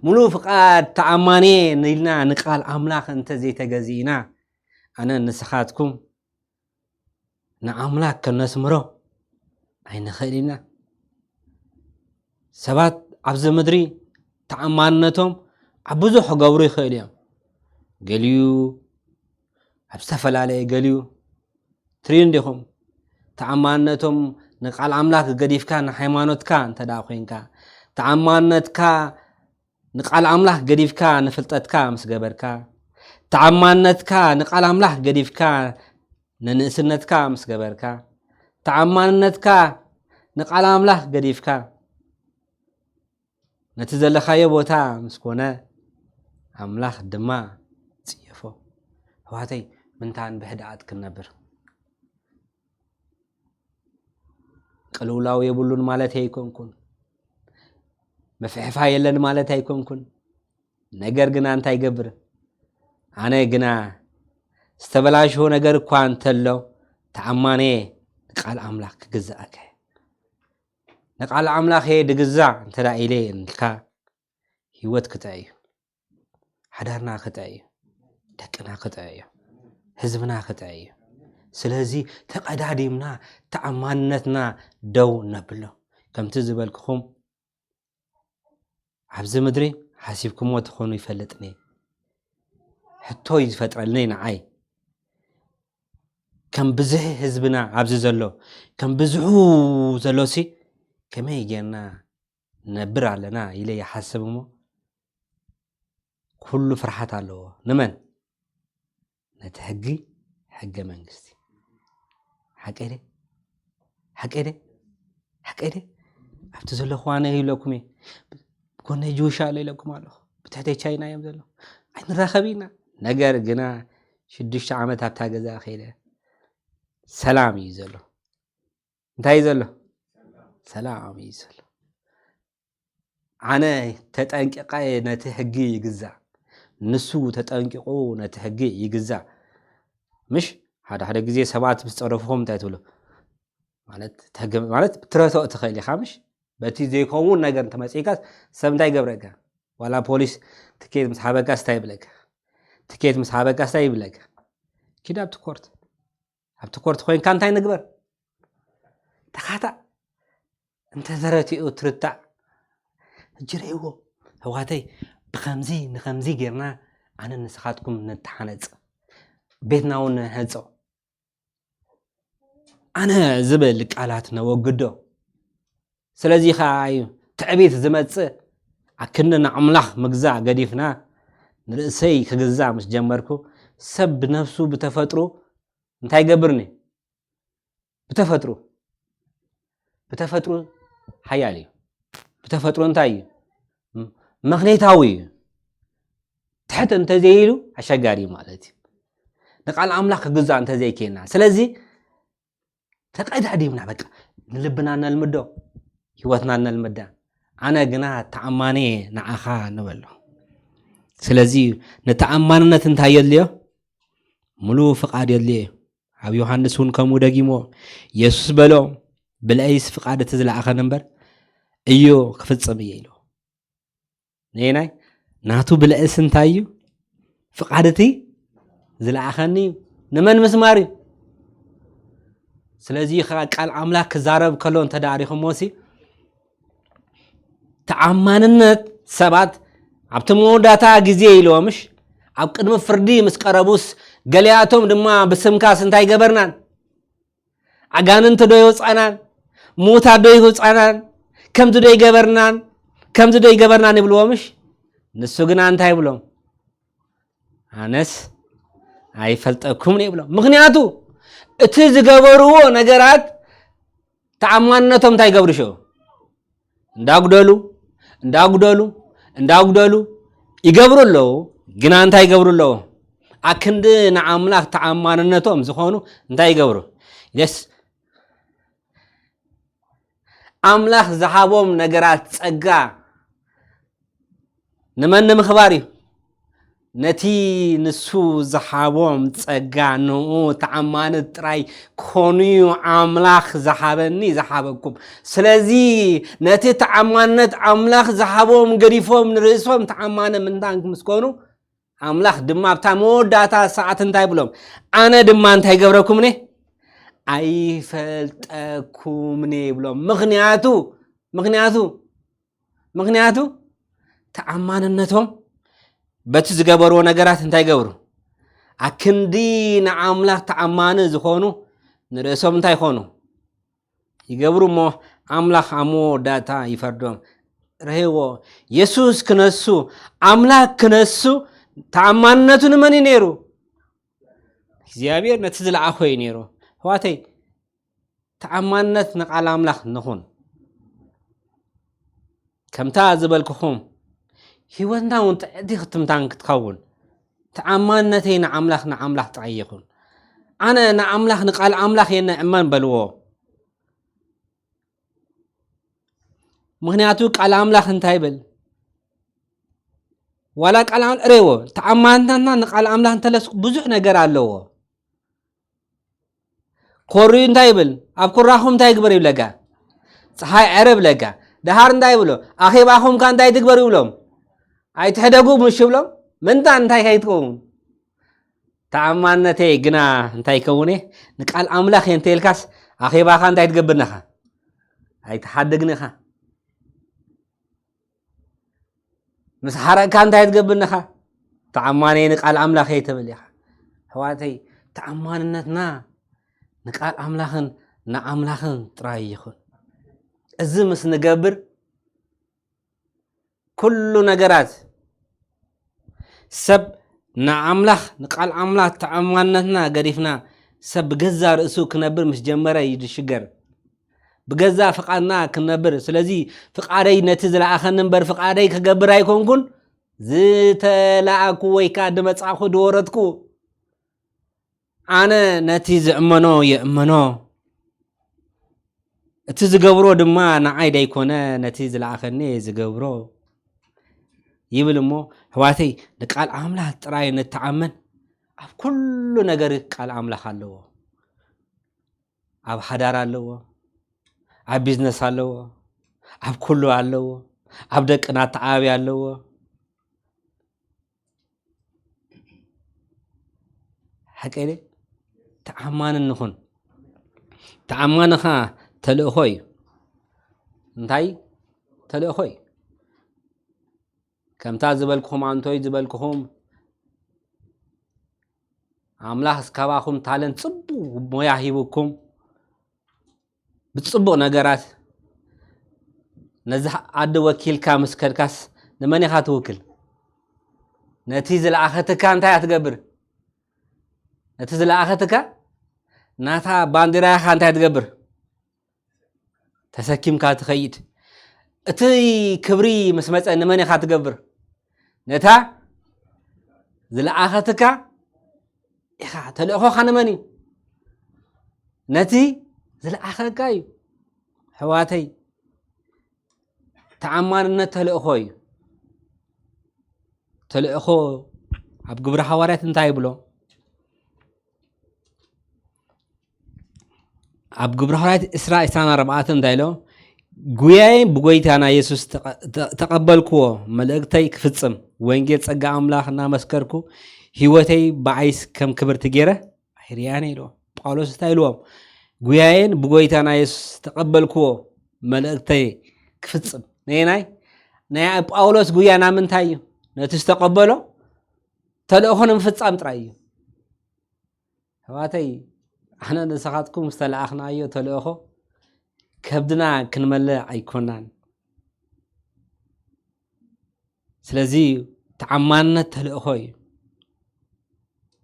ሙሉ ፍቓድ ተኣማኒ ኢልና ንቃል ኣምላኽ እንተ ዘይተገዚእና ኣነ ንስኻትኩም ንኣምላኽ ከነስምሮ ኣይንኽእል ኢና። ሰባት ኣብዚ ምድሪ ተኣማንነቶም ኣብ ብዙሕ ክገብሩ ይኽእሉ እዮም። ገሊኡ ኣብ ዝተፈላለየ፣ ገሊኡ ትርእዩ እንዲኹም። ተኣማንነቶም ንቃል ኣምላኽ ገዲፍካ ንሃይማኖትካ እንተ ደኣ ኮይንካ፣ ተኣማንነትካ ንቃል ኣምላኽ ገዲፍካ ንፍልጠትካ ምስ ገበርካ፣ ተኣማንነትካ ንቃል ኣምላኽ ገዲፍካ ንንእስነትካ ምስ ገበርካ፣ ተኣማንነትካ ንቃል ኣምላኽ ገዲፍካ ነቲ ዘለኻዮ ቦታ ምስ ኮነ፣ ኣምላኽ ድማ ጽየፎ። ኣሕዋተይ፣ ምንታን ብህድኣት ክንነብር። ቅልውላው የብሉን ማለት ኣይኮንኩን። ምፍሕፋ የለን ማለት ኣይኮንኩን። ነገር ግና እንታይ ይገብር? ኣነ ግና ዝተበላሽዎ ነገር እኳ እንተሎ፣ ተኣማንየ ንቃል ኣምላኽ ክግዛእከ። ንቃል ኣምላኽ እየ ድግዛእ እንተ ደኣ ኢለ እንልካ፣ ህይወት ክጥዕ እዩ። ሓዳርና ክጥዕ እዩ። ደቅና ክጥዕ እዩ። ህዝብና ክጥዕ እዩ። ስለዚ ተቐዳዲምና ተኣማንነትና ደው ነብሎ። ከምቲ ዝበልክኹም ኣብዚ ምድሪ ሓሲብኩሞ ትኾኑ ይፈልጥኒ። ሕቶ እዩ ዝፈጥረልኒ ንዓይ። ከም ብዝሒ ህዝብና ኣብዚ ዘሎ፣ ከም ብዝሑ ዘሎሲ ከመይ ጌርና ነብር ኣለና ኢለ ይሓስብ እሞ፣ ኩሉ ፍርሓት ኣለዎ። ንመን? ነቲ ሕጊ፣ ሕገ መንግስቲ። ሓቀይ ደ? ሓቀይ ደ? ሓቀይ ደ? ኣብቲ ዘለኹ ኣነ ይብለኩም እየ። ጎነይ ጅውሻ ኣሎ ኢለኩም ኣለኹ። ብትሕተይ ቻይና እዮም ዘለዉ። ኣይንራኸብ ኢና። ነገር ግና ሽዱሽተ ዓመት ኣብታ ገዛ ከይደ ሰላም እዩ ዘሎ። እንታይ እዩ ዘሎ? ሰላም እዩ ዘሎ። ኣነ ተጠንቂቐ ነቲ ሕጊ ይግዛእ፣ ንሱ ተጠንቂቑ ነቲ ሕጊ ይግዛእ። ምሽ ሓደ ሓደ ግዜ ሰባት ምስ ጸረፍኹም እንታይ ትብሉ? ማለት እቲ ሕጊ ማለት ክትረትዖ ትኽእል ኢኻ ምሽ? በቲ ዘይከውን ነገር እንተመጺእካስ ሰብ እንታይ ይገብረካ? ዋላ ፖሊስ ትኬት ምስ ሓበካስ እንታይ ይብለካ? ትኬት ምስ ሓበካስ እንታይ ይብለካ? ኪድ ኣብቲ ኮርት። ኣብቲ ኮርት ኮይንካ እንታይ ንግበር? ተኻታእ። እንተ ተረቲኡ ትርታዕ። ሕጂ ርእይዎ፣ ኣሕዋተይ፣ ብኸምዚ ንኸምዚ ጌርና ኣነ ንስኻትኩም ንተሓነጽ፣ ቤትና እውን ንህንጾ። ኣነ ዝብል ቃላት ነወግዶ። ስለዚ ኸዓ እዩ ትዕቢት ዝመጽእ። ኣክንዲ ንኣምላኽ ምግዛእ ገዲፍና ንርእሰይ ክግዛእ ምስ ጀመርኩ፣ ሰብ ብነፍሱ ብተፈጥሩ እንታይ ይገብርኒ? ብተፈጥሩ፣ ብተፈጥሩ ሓያል እዩ። ብተፈጥሩ እንታይ እዩ? ም-፣ መኽኔታዊ እዩ። ትሕት እንተዘይሉ ኣሸጋሪ እዩ ማለት እዩ። ንቃል ኣምላኽ ክግዛእ እንተዘይኬና። ስለዚ ተቀዳዲምና በቃ ንልብና ነልምዶ፣ ህይወትና ነልምዳ። ኣነ ግና ተኣማኒ ንዓኻ ንበሎ። ስለዚ ንተኣማንነት እንታይ የድልዮ? ሙሉ ፍቓድ የድልዮ እዩ። ኣብ ዮሃንስ እውን ከምኡ ደጊሞ፣ የሱስ በሎ፣ "ብልዐይስ ፍቓድ እቲ ዝለኣኸኒ እምበር እዩ ክፍጽም እየ" ኢሉ። ነየናይ? ናቱ ብልዐስ እንታይ እዩ? ፍቓድ እቲ ዝለኣኸኒ እዩ። ንመን ምስማር እዩ? ስለዚ ኸዓ ቃል ኣምላኽ ክዛረብ ከሎ እንተ ደኣ ሪኹምዎ ሲ፣ ተኣማንነት ሰባት ኣብቲ መወዳእታ ግዜ ኢልዎ ምሽ፣ ኣብ ቅድሚ ፍርዲ ምስ ቀረቡስ፣ ገሊኣቶም ድማ ብስምካስ እንታይ ገበርናን? ኣጋንንቲ ዶ ይወጻናን? ምዉታት ዶ ይወጻናን? ከምዚ ዶ ይገበርናን? ከምዚ ዶ ይገበርናን ይብልዎ ምሽ? ንሱ ግና እንታይ ይብሎም? ኣነስ ኣይፈልጠኩምን እየ ይብሎም። ምኽንያቱ እቲ ዝገበርዎ ነገራት ተኣማንነቶም እንታይ ይገብሩ ሽዑ? እንዳጉደሉ፣ እንዳጉደሉ፣ እንዳጉደሉ ይገብሩ ኣለዉ። ግና እንታይ ይገብሩ ኣለዉ? ኣክንዲ ንኣምላኽ ተኣማንነቶም ዝኾኑ እንታይ ይገብሩ? የስ-፣ ኣምላኽ ዝሃቦም ነገራት ጸጋ ንመን ንምኽባር እዩ? ነቲ ንሱ ዝሃቦም ጸጋ ንኡ ተኣማኒ ጥራይ ኮኑ እዩ ኣምላኽ ዝሃበኒ ዝሃበኩም። ስለዚ ነቲ ተኣማንነት ኣምላኽ ዝሃቦም ገዲፎም ንርእሶም ተኣማኒ ምንታን ምስ ኮኑ፣ ኣምላኽ ድማ ኣብታ መወዳእታ ሰዓት እንታይ ብሎም? ኣነ ድማ እንታይ ገብረኩምኒ? ኣይፈልጠኩምኒ ይብሎም። ምኽንያቱ፣ ምኽንያቱ፣ ምኽንያቱ ተኣማንነቶም በቲ ዝገበርዎ ነገራት እንታይ ገብሩ? ኣክንዲ ንኣምላኽ ተኣማኒ ዝኾኑ ንርእሶም እንታይ ይኾኑ? ይገብሩ እሞ ኣምላኽ ኣብ መወዳእታ ይፈርዶም። ርህዎ፣ የሱስ ክነሱ፣ ኣምላኽ ክነሱ ተኣማንነቱ ንመን እዩ ነይሩ? እግዚኣብሔር ነቲ ዝለኣኾ እዩ ነይሩ። ኣሕዋተይ፣ ተኣማንነት ንቃል ኣምላኽ ንኹን። ከምታ ዝበልኩኹም፣ ህይወትና እውን ጥዕቲ ክትምታን ክትኸውን፣ ተኣማንነተይ ንኣምላኽ፣ ንኣምላኽ ጥራይ ይኹን። ኣነ ንኣምላኽ፣ ንቃል ኣምላኽ እየ ንእመን በልዎ። ምኽንያቱ ቃል ኣምላኽ እንታይ ይብል? ዋላ ቃል ኣም-፣ ሬዎ፣ ተኣማንነትና ንቃል ኣምላኽ እንተለስ ብዙሕ ነገር ኣለዎ። ኮርዩ እንታይ ይብል? ኣብ ኩራኹም እንታይ ይግበር ይብለካ? ፀሓይ ዕረ ይብለካ። ደሃር እንታይ ይብሎ? ኣኼባኹም ከ እንታይ ትግበሩ ይብሎም? ኣይትሕደጉ ምሽ ይብሎም? ምንታ እንታይ ከይትከውን? ተኣማንነተይ ግና እንታይ ይከውን እየ? ንቃል ኣምላኽ እየ እንተኢልካስ ኣኼባኻ እንታይ ትገብር ነኻ? ኣይትሓድግን ኢኻ። ምስ ሓረቕካ እንታይ ትገብር ነኻ? ተኣማኒ ንቃል ኣምላኽ እየ ትብል ኢኻ። ኣሕዋተይ፣ ተኣማንነትና ንቃል ኣምላኽን ንኣምላኽን ጥራይ ይኹን። እዚ ምስ ንገብር ኩሉ ነገራት ሰብ ንኣምላኽ፣ ንቃል ኣምላኽ ተኣማንነትና ገዲፍና ሰብ ብገዛ ርእሱ ክነብር ምስ ጀመረ እዩ ዝሽገር። ብገዛ ፍቓድና ክንነብር። ስለዚ ፍቓደይ ነቲ ዝለኣኸኒ እምበር ፍቓደይ ክገብር ኣይኮንኩን፣ ዝተለኣኩ ወይ ከኣ ድመጻእኩ ድወረድኩ። ኣነ ነቲ ዝእመኖ የእመኖ፣ እቲ ዝገብሮ ድማ ንዓይ ደይኮነ ነቲ ዝለኣኸኒ እየ ዝገብሮ ይብል። እሞ ኣሕዋተይ፣ ንቃል ኣምላኽ ጥራይ ንተኣመን፣ ኣብ ኩሉ ነገር ቃል ኣምላኽ ኣለዎ። ኣብ ሓዳር ኣለዎ፣ ኣብ ቢዝነስ ኣለዎ፣ ኣብ ኩሉ ኣለዎ፣ ኣብ ደቅና ኣተዓባቢ ኣለዎ። ሓቀይ ድየ? ተኣማኒ ንኹን። ተኣማኒ ኸዓ ተልእኾ እዩ። እንታይ? ተልእኾ እዩ። ከምታ ዝበልኩኹም፣ ኣንቶይ ዝበልኩኹም፣ ኣምላኽ ካባኹም ታለንት፣ ጽቡቕ ሞያ ሂቡኩም፣ ብጽቡቕ ነገራት ነዚ ዓዲ ወኪልካ ምስ ከድካስ፣ ንመን ኢኻ ትውክል? ነቲ ዝለኣኸትካ እንታይ እያ ትገብር? ነቲ ዝለኣኸትካ ናታ ባንዲራ ኢኻ እንታይ ትገብር? ተሰኪምካ ትኸይድ። እቲ ክብሪ ምስ መጸ ንመን ኢኻ ትገብር? ነታ ዝለኣኸትካ ኢኻ። ተልእኾኻ ንመን እዩ? ነቲ ዝለኣኸካ እዩ። ኣሕዋተይ፣ ተኣማንነት ተልእኾ እዩ። ተልእኾ ኣብ ግብረ ሃዋርያት እንታይ ይብሎ? ኣብ ግብረ ሃዋርያት ዕስራ ዕስራን ኣርባዕተን እንታይ ኢሎ? ጉያይ ብጎይታና የሱስ ተቐ-፣ ተ-፣ ተቐበልክዎ፣ መልእክተይ ክፍጽም፣ ወንጌል ጸጋ ኣምላኽ እናመስከርኩ፣ ህይወተይ ብዓይስ ከም ክብርቲ ገይረ ኣይርያን ኢልዎ። ጳውሎስ እንታይ ኢልዎም? ጉያየን ብጎይታና የሱስ ተቐበልክዎ፣ መልእክተይ ክፍጽም። ነየናይ? ናይ ጳውሎስ ጉያ ናብ ምንታይ እዩ? ነቲ ዝተቐበሎ ተልእኾ ንምፍጻም ጥራይ እዩ። ኣሕዋተይ፣ ኣነ ንስኻትኩም ዝተለኣኽናዮ ተልእኾ ከብድና ክንመልእ ኣይኮናን። ስለዚ ተዓማንነት ተልእኾ እዩ።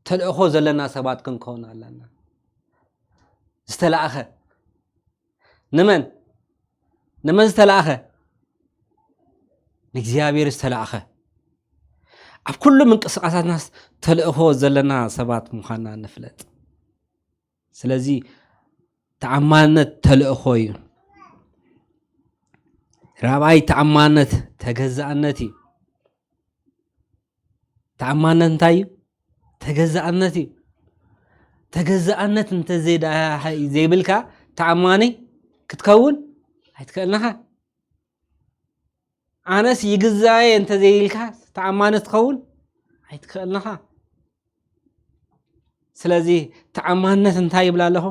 ተልእኾ ዘለና ሰባት ክንከውን ኣለና። ዝተላእኸ ንመን? ንመን ዝተላእኸ? ንእግዚኣብሔር ዝተላእኸ። ኣብ ኩሉ ምንቅስቃሳትናስ ተልእኾ ዘለና ሰባት ምዃንና ንፍለጥ። ስለዚ ተዓማንነት ተልእኾ እዩ። ራብዓይ ተዓማንነት ተገዛእነት እዩ። ተዓማንነት እንታይ እዩ? ተገዛእነት እዩ። ተገዛእነት እንተዘይዳ-፣ ዘይብልካ ተዓማኒ ክትከውን ኣይትክእልንኻ። ኣነስ ይግዛየ እንተዘይኢልካ ተዓማኒ ትኸውን ኣይትክእልንኻ። ስለዚ ተዓማንነት እንታይ ይብላ ኣለኹ?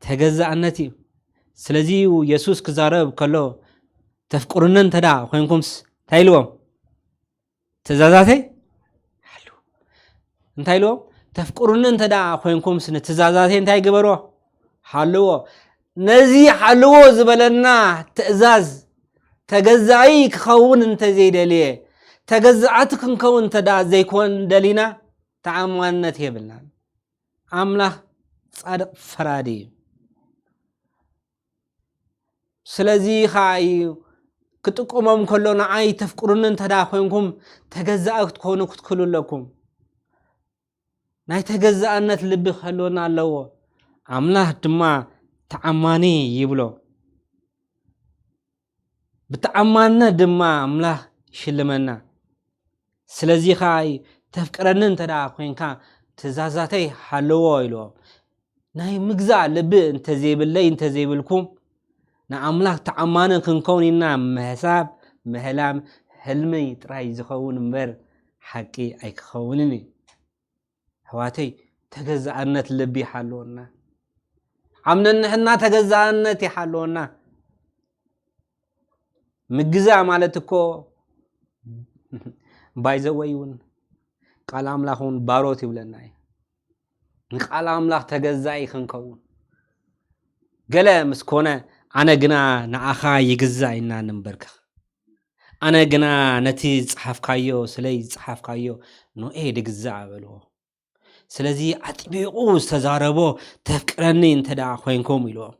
ተገዛእነት እዩ። ስለዚ እዩ የሱስ ክዛረብ ከሎ፣ "ተፍቅሩኒ እንተ ደኣ ኮይንኩምስ" እንታይ ኢልዎም? "ትእዛዛተይ ሓልዉ." እንታይ ኢልዎም? "ተፍቅሩኒ እንተ ደኣ ኮይንኩምስ ንትእዛዛተይ እንታይ ግበርዎ? ሓልዎ." ነዚ ሓልዎ ዝበለና ትእዛዝ ተገዛኢ ክኸውን እንተ ዘይደልየ፣ ተገዛእቲ ክንከውን እንተ ደኣ ዘይኮን ደሊና፣ ተኣማንነት የብልናን። ኣምላኽ ጻድቕ ፈራዲ እዩ። ስለዚ ኸኣ እዩ ክጥቀሞም ከሎ፣ "ንዓይ ተፍቅሩኒ እንተ ደኣ ኮይንኩም፣ ተገዛኢ ክትኮኑ ክትክእሉ ኣለኩም።" ናይ ተገዛእነት ልቢ ክህልወና ኣለዎ። ኣምላኽ ድማ ተኣማኒ ይብሎ። ብተኣማንነት ድማ ኣምላኽ ይሽልመና። ስለዚ ኸኣ እዩ፣ "ተፍቅረኒ እንተ ደኣ ኮይንካ፣ ትእዛዛተይ ሓልዎ" ኢልዎ። ናይ ምግዛእ ልቢ እንተ ዘይብለይ፣ እንተ ዘይብልኩም፣ ንኣምላኽ ተኣማኒ ክንከውን ኢልና ምሕሳብ፣ ምሕላም፣ ሕልሚ ጥራይ ዝኸውን እምበር፣ ሓቂ ኣይክኸውንን እዩ። ኣሕዋተይ፣ ተገዛእነት ልቢ ይሓልወና። ኣብ ነንሕና ተገዛእነት ይሓልወና። ምግዛእ ማለት እኮ፣ ባይዘወይ እውን ቃል ኣምላኽ እውን ባሮት ይብለና እዩ። ንቃል ኣምላኽ ተገዛኢ ክንከውን። ገለ ምስ ኮነ፣ "ኣነ ግና ንዓኻ ይግዛእ" ኢልና ንንበርክኽ። "ኣነ ግና ነቲ ዝጸሓፍካዮ፣ ስለይ ዝጸሓፍካዮ ኖኤ ድግዛእ" በልዎ። ስለዚ ኣጥቢቑ ዝተዛረቦ፣ "ተፍቅረኒ እንተ ደኣ ኮይንኩም" ኢልዎም፣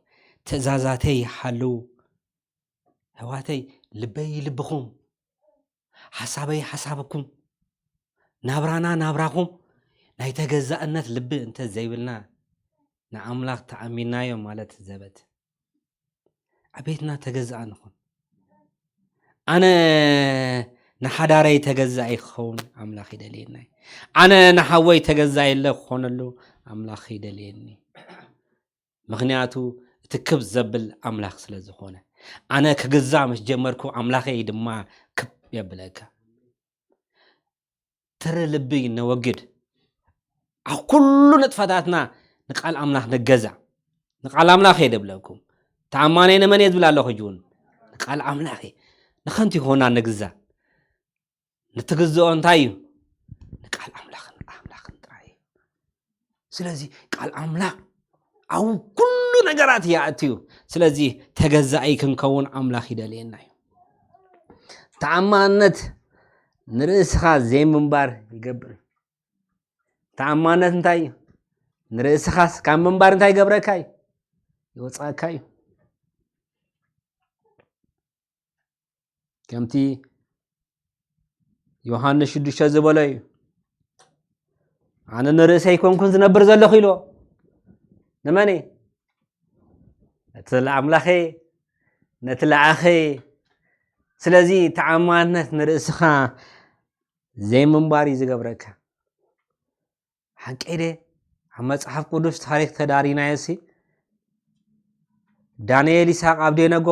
"ትእዛዛተይ ሓልዉ።" ኣሕዋተይ፣ ልበይ ልብኹም፣ ሓሳበይ ሓሳብኩም፣ ናብራና ናብራኹም ናይ ተገዛእነት ልቢ እንተ ዘይብልና፣ ንኣምላኽ ተኣሚንናዮ ማለት ዘበት። ኣብ ቤትና ተገዛእ ንኹን። ኣነ ንሓዳረይ ተገዛኢ ክኸውን ኣምላኽ ይደልየኒ። ኣነ ንሓወይ ተገዛኢ ክኾነሉ ኣምላኽ ይደልየኒ። ምኽንያቱ እቲ ክብ ዘብል ኣምላኽ ስለ ዝኾነ። ኣነ ክግዛእ ምስ ጀመርኩ ኣምላኸይ ድማ ክብ የብለካ። ትሪ ልቢ ነወግድ። ኣብ ኩሉ ንጥፈታትና ንቃል ኣምላኽ ንገዛ። ንቃል ኣምላኽ እየ ደብለኩም። ተኣማነይ ንመን እየ ዝብል ኣለኹ? ሕጂ እውን ንቃል ኣምላኽ እየ። ንኸንቱ ይኾና ንግዛ። ንትግዝኦ እንታይ እዩ? ንቃል ኣምላኽን ኣምላኽን ጥራይ እዩ። ስለዚ ቃል ኣምላኽ ኣብ ኩሉ ነገራት ይኣትዩ። ስለዚ ተገዛኢ ክንከውን ኣምላኽ ይደልየና እዩ። ተኣማንነት ንርእስኻ ዘይምንባር ይገብር። ተኣማንነት እንታይ እዩ? ንርእስኻስ ካብ ምንባር እንታይ ይገብረካ እዩ? ይወፅኣካ እዩ። ከምቲ ዮሃንስ ሽዱሽተ ዝበሎ እዩ። ኣነ ንርእሰይ ኣይኮንኩን ዝነብር ዘለኹ ኢሎ። ንመን? ነቲ ኣምላኸ፣ ነቲ ለኣኸ። ስለዚ ተኣማንነት ንርእስኻ ዘይምንባር እዩ ዝገብረካ። ሓቀይ ደ? ኣብ መጽሓፍ ቅዱስ ታሪኽ ተዳሪናዮ ሲ፣ ዳንኤል ይስሐቅ ኣብዴነጎ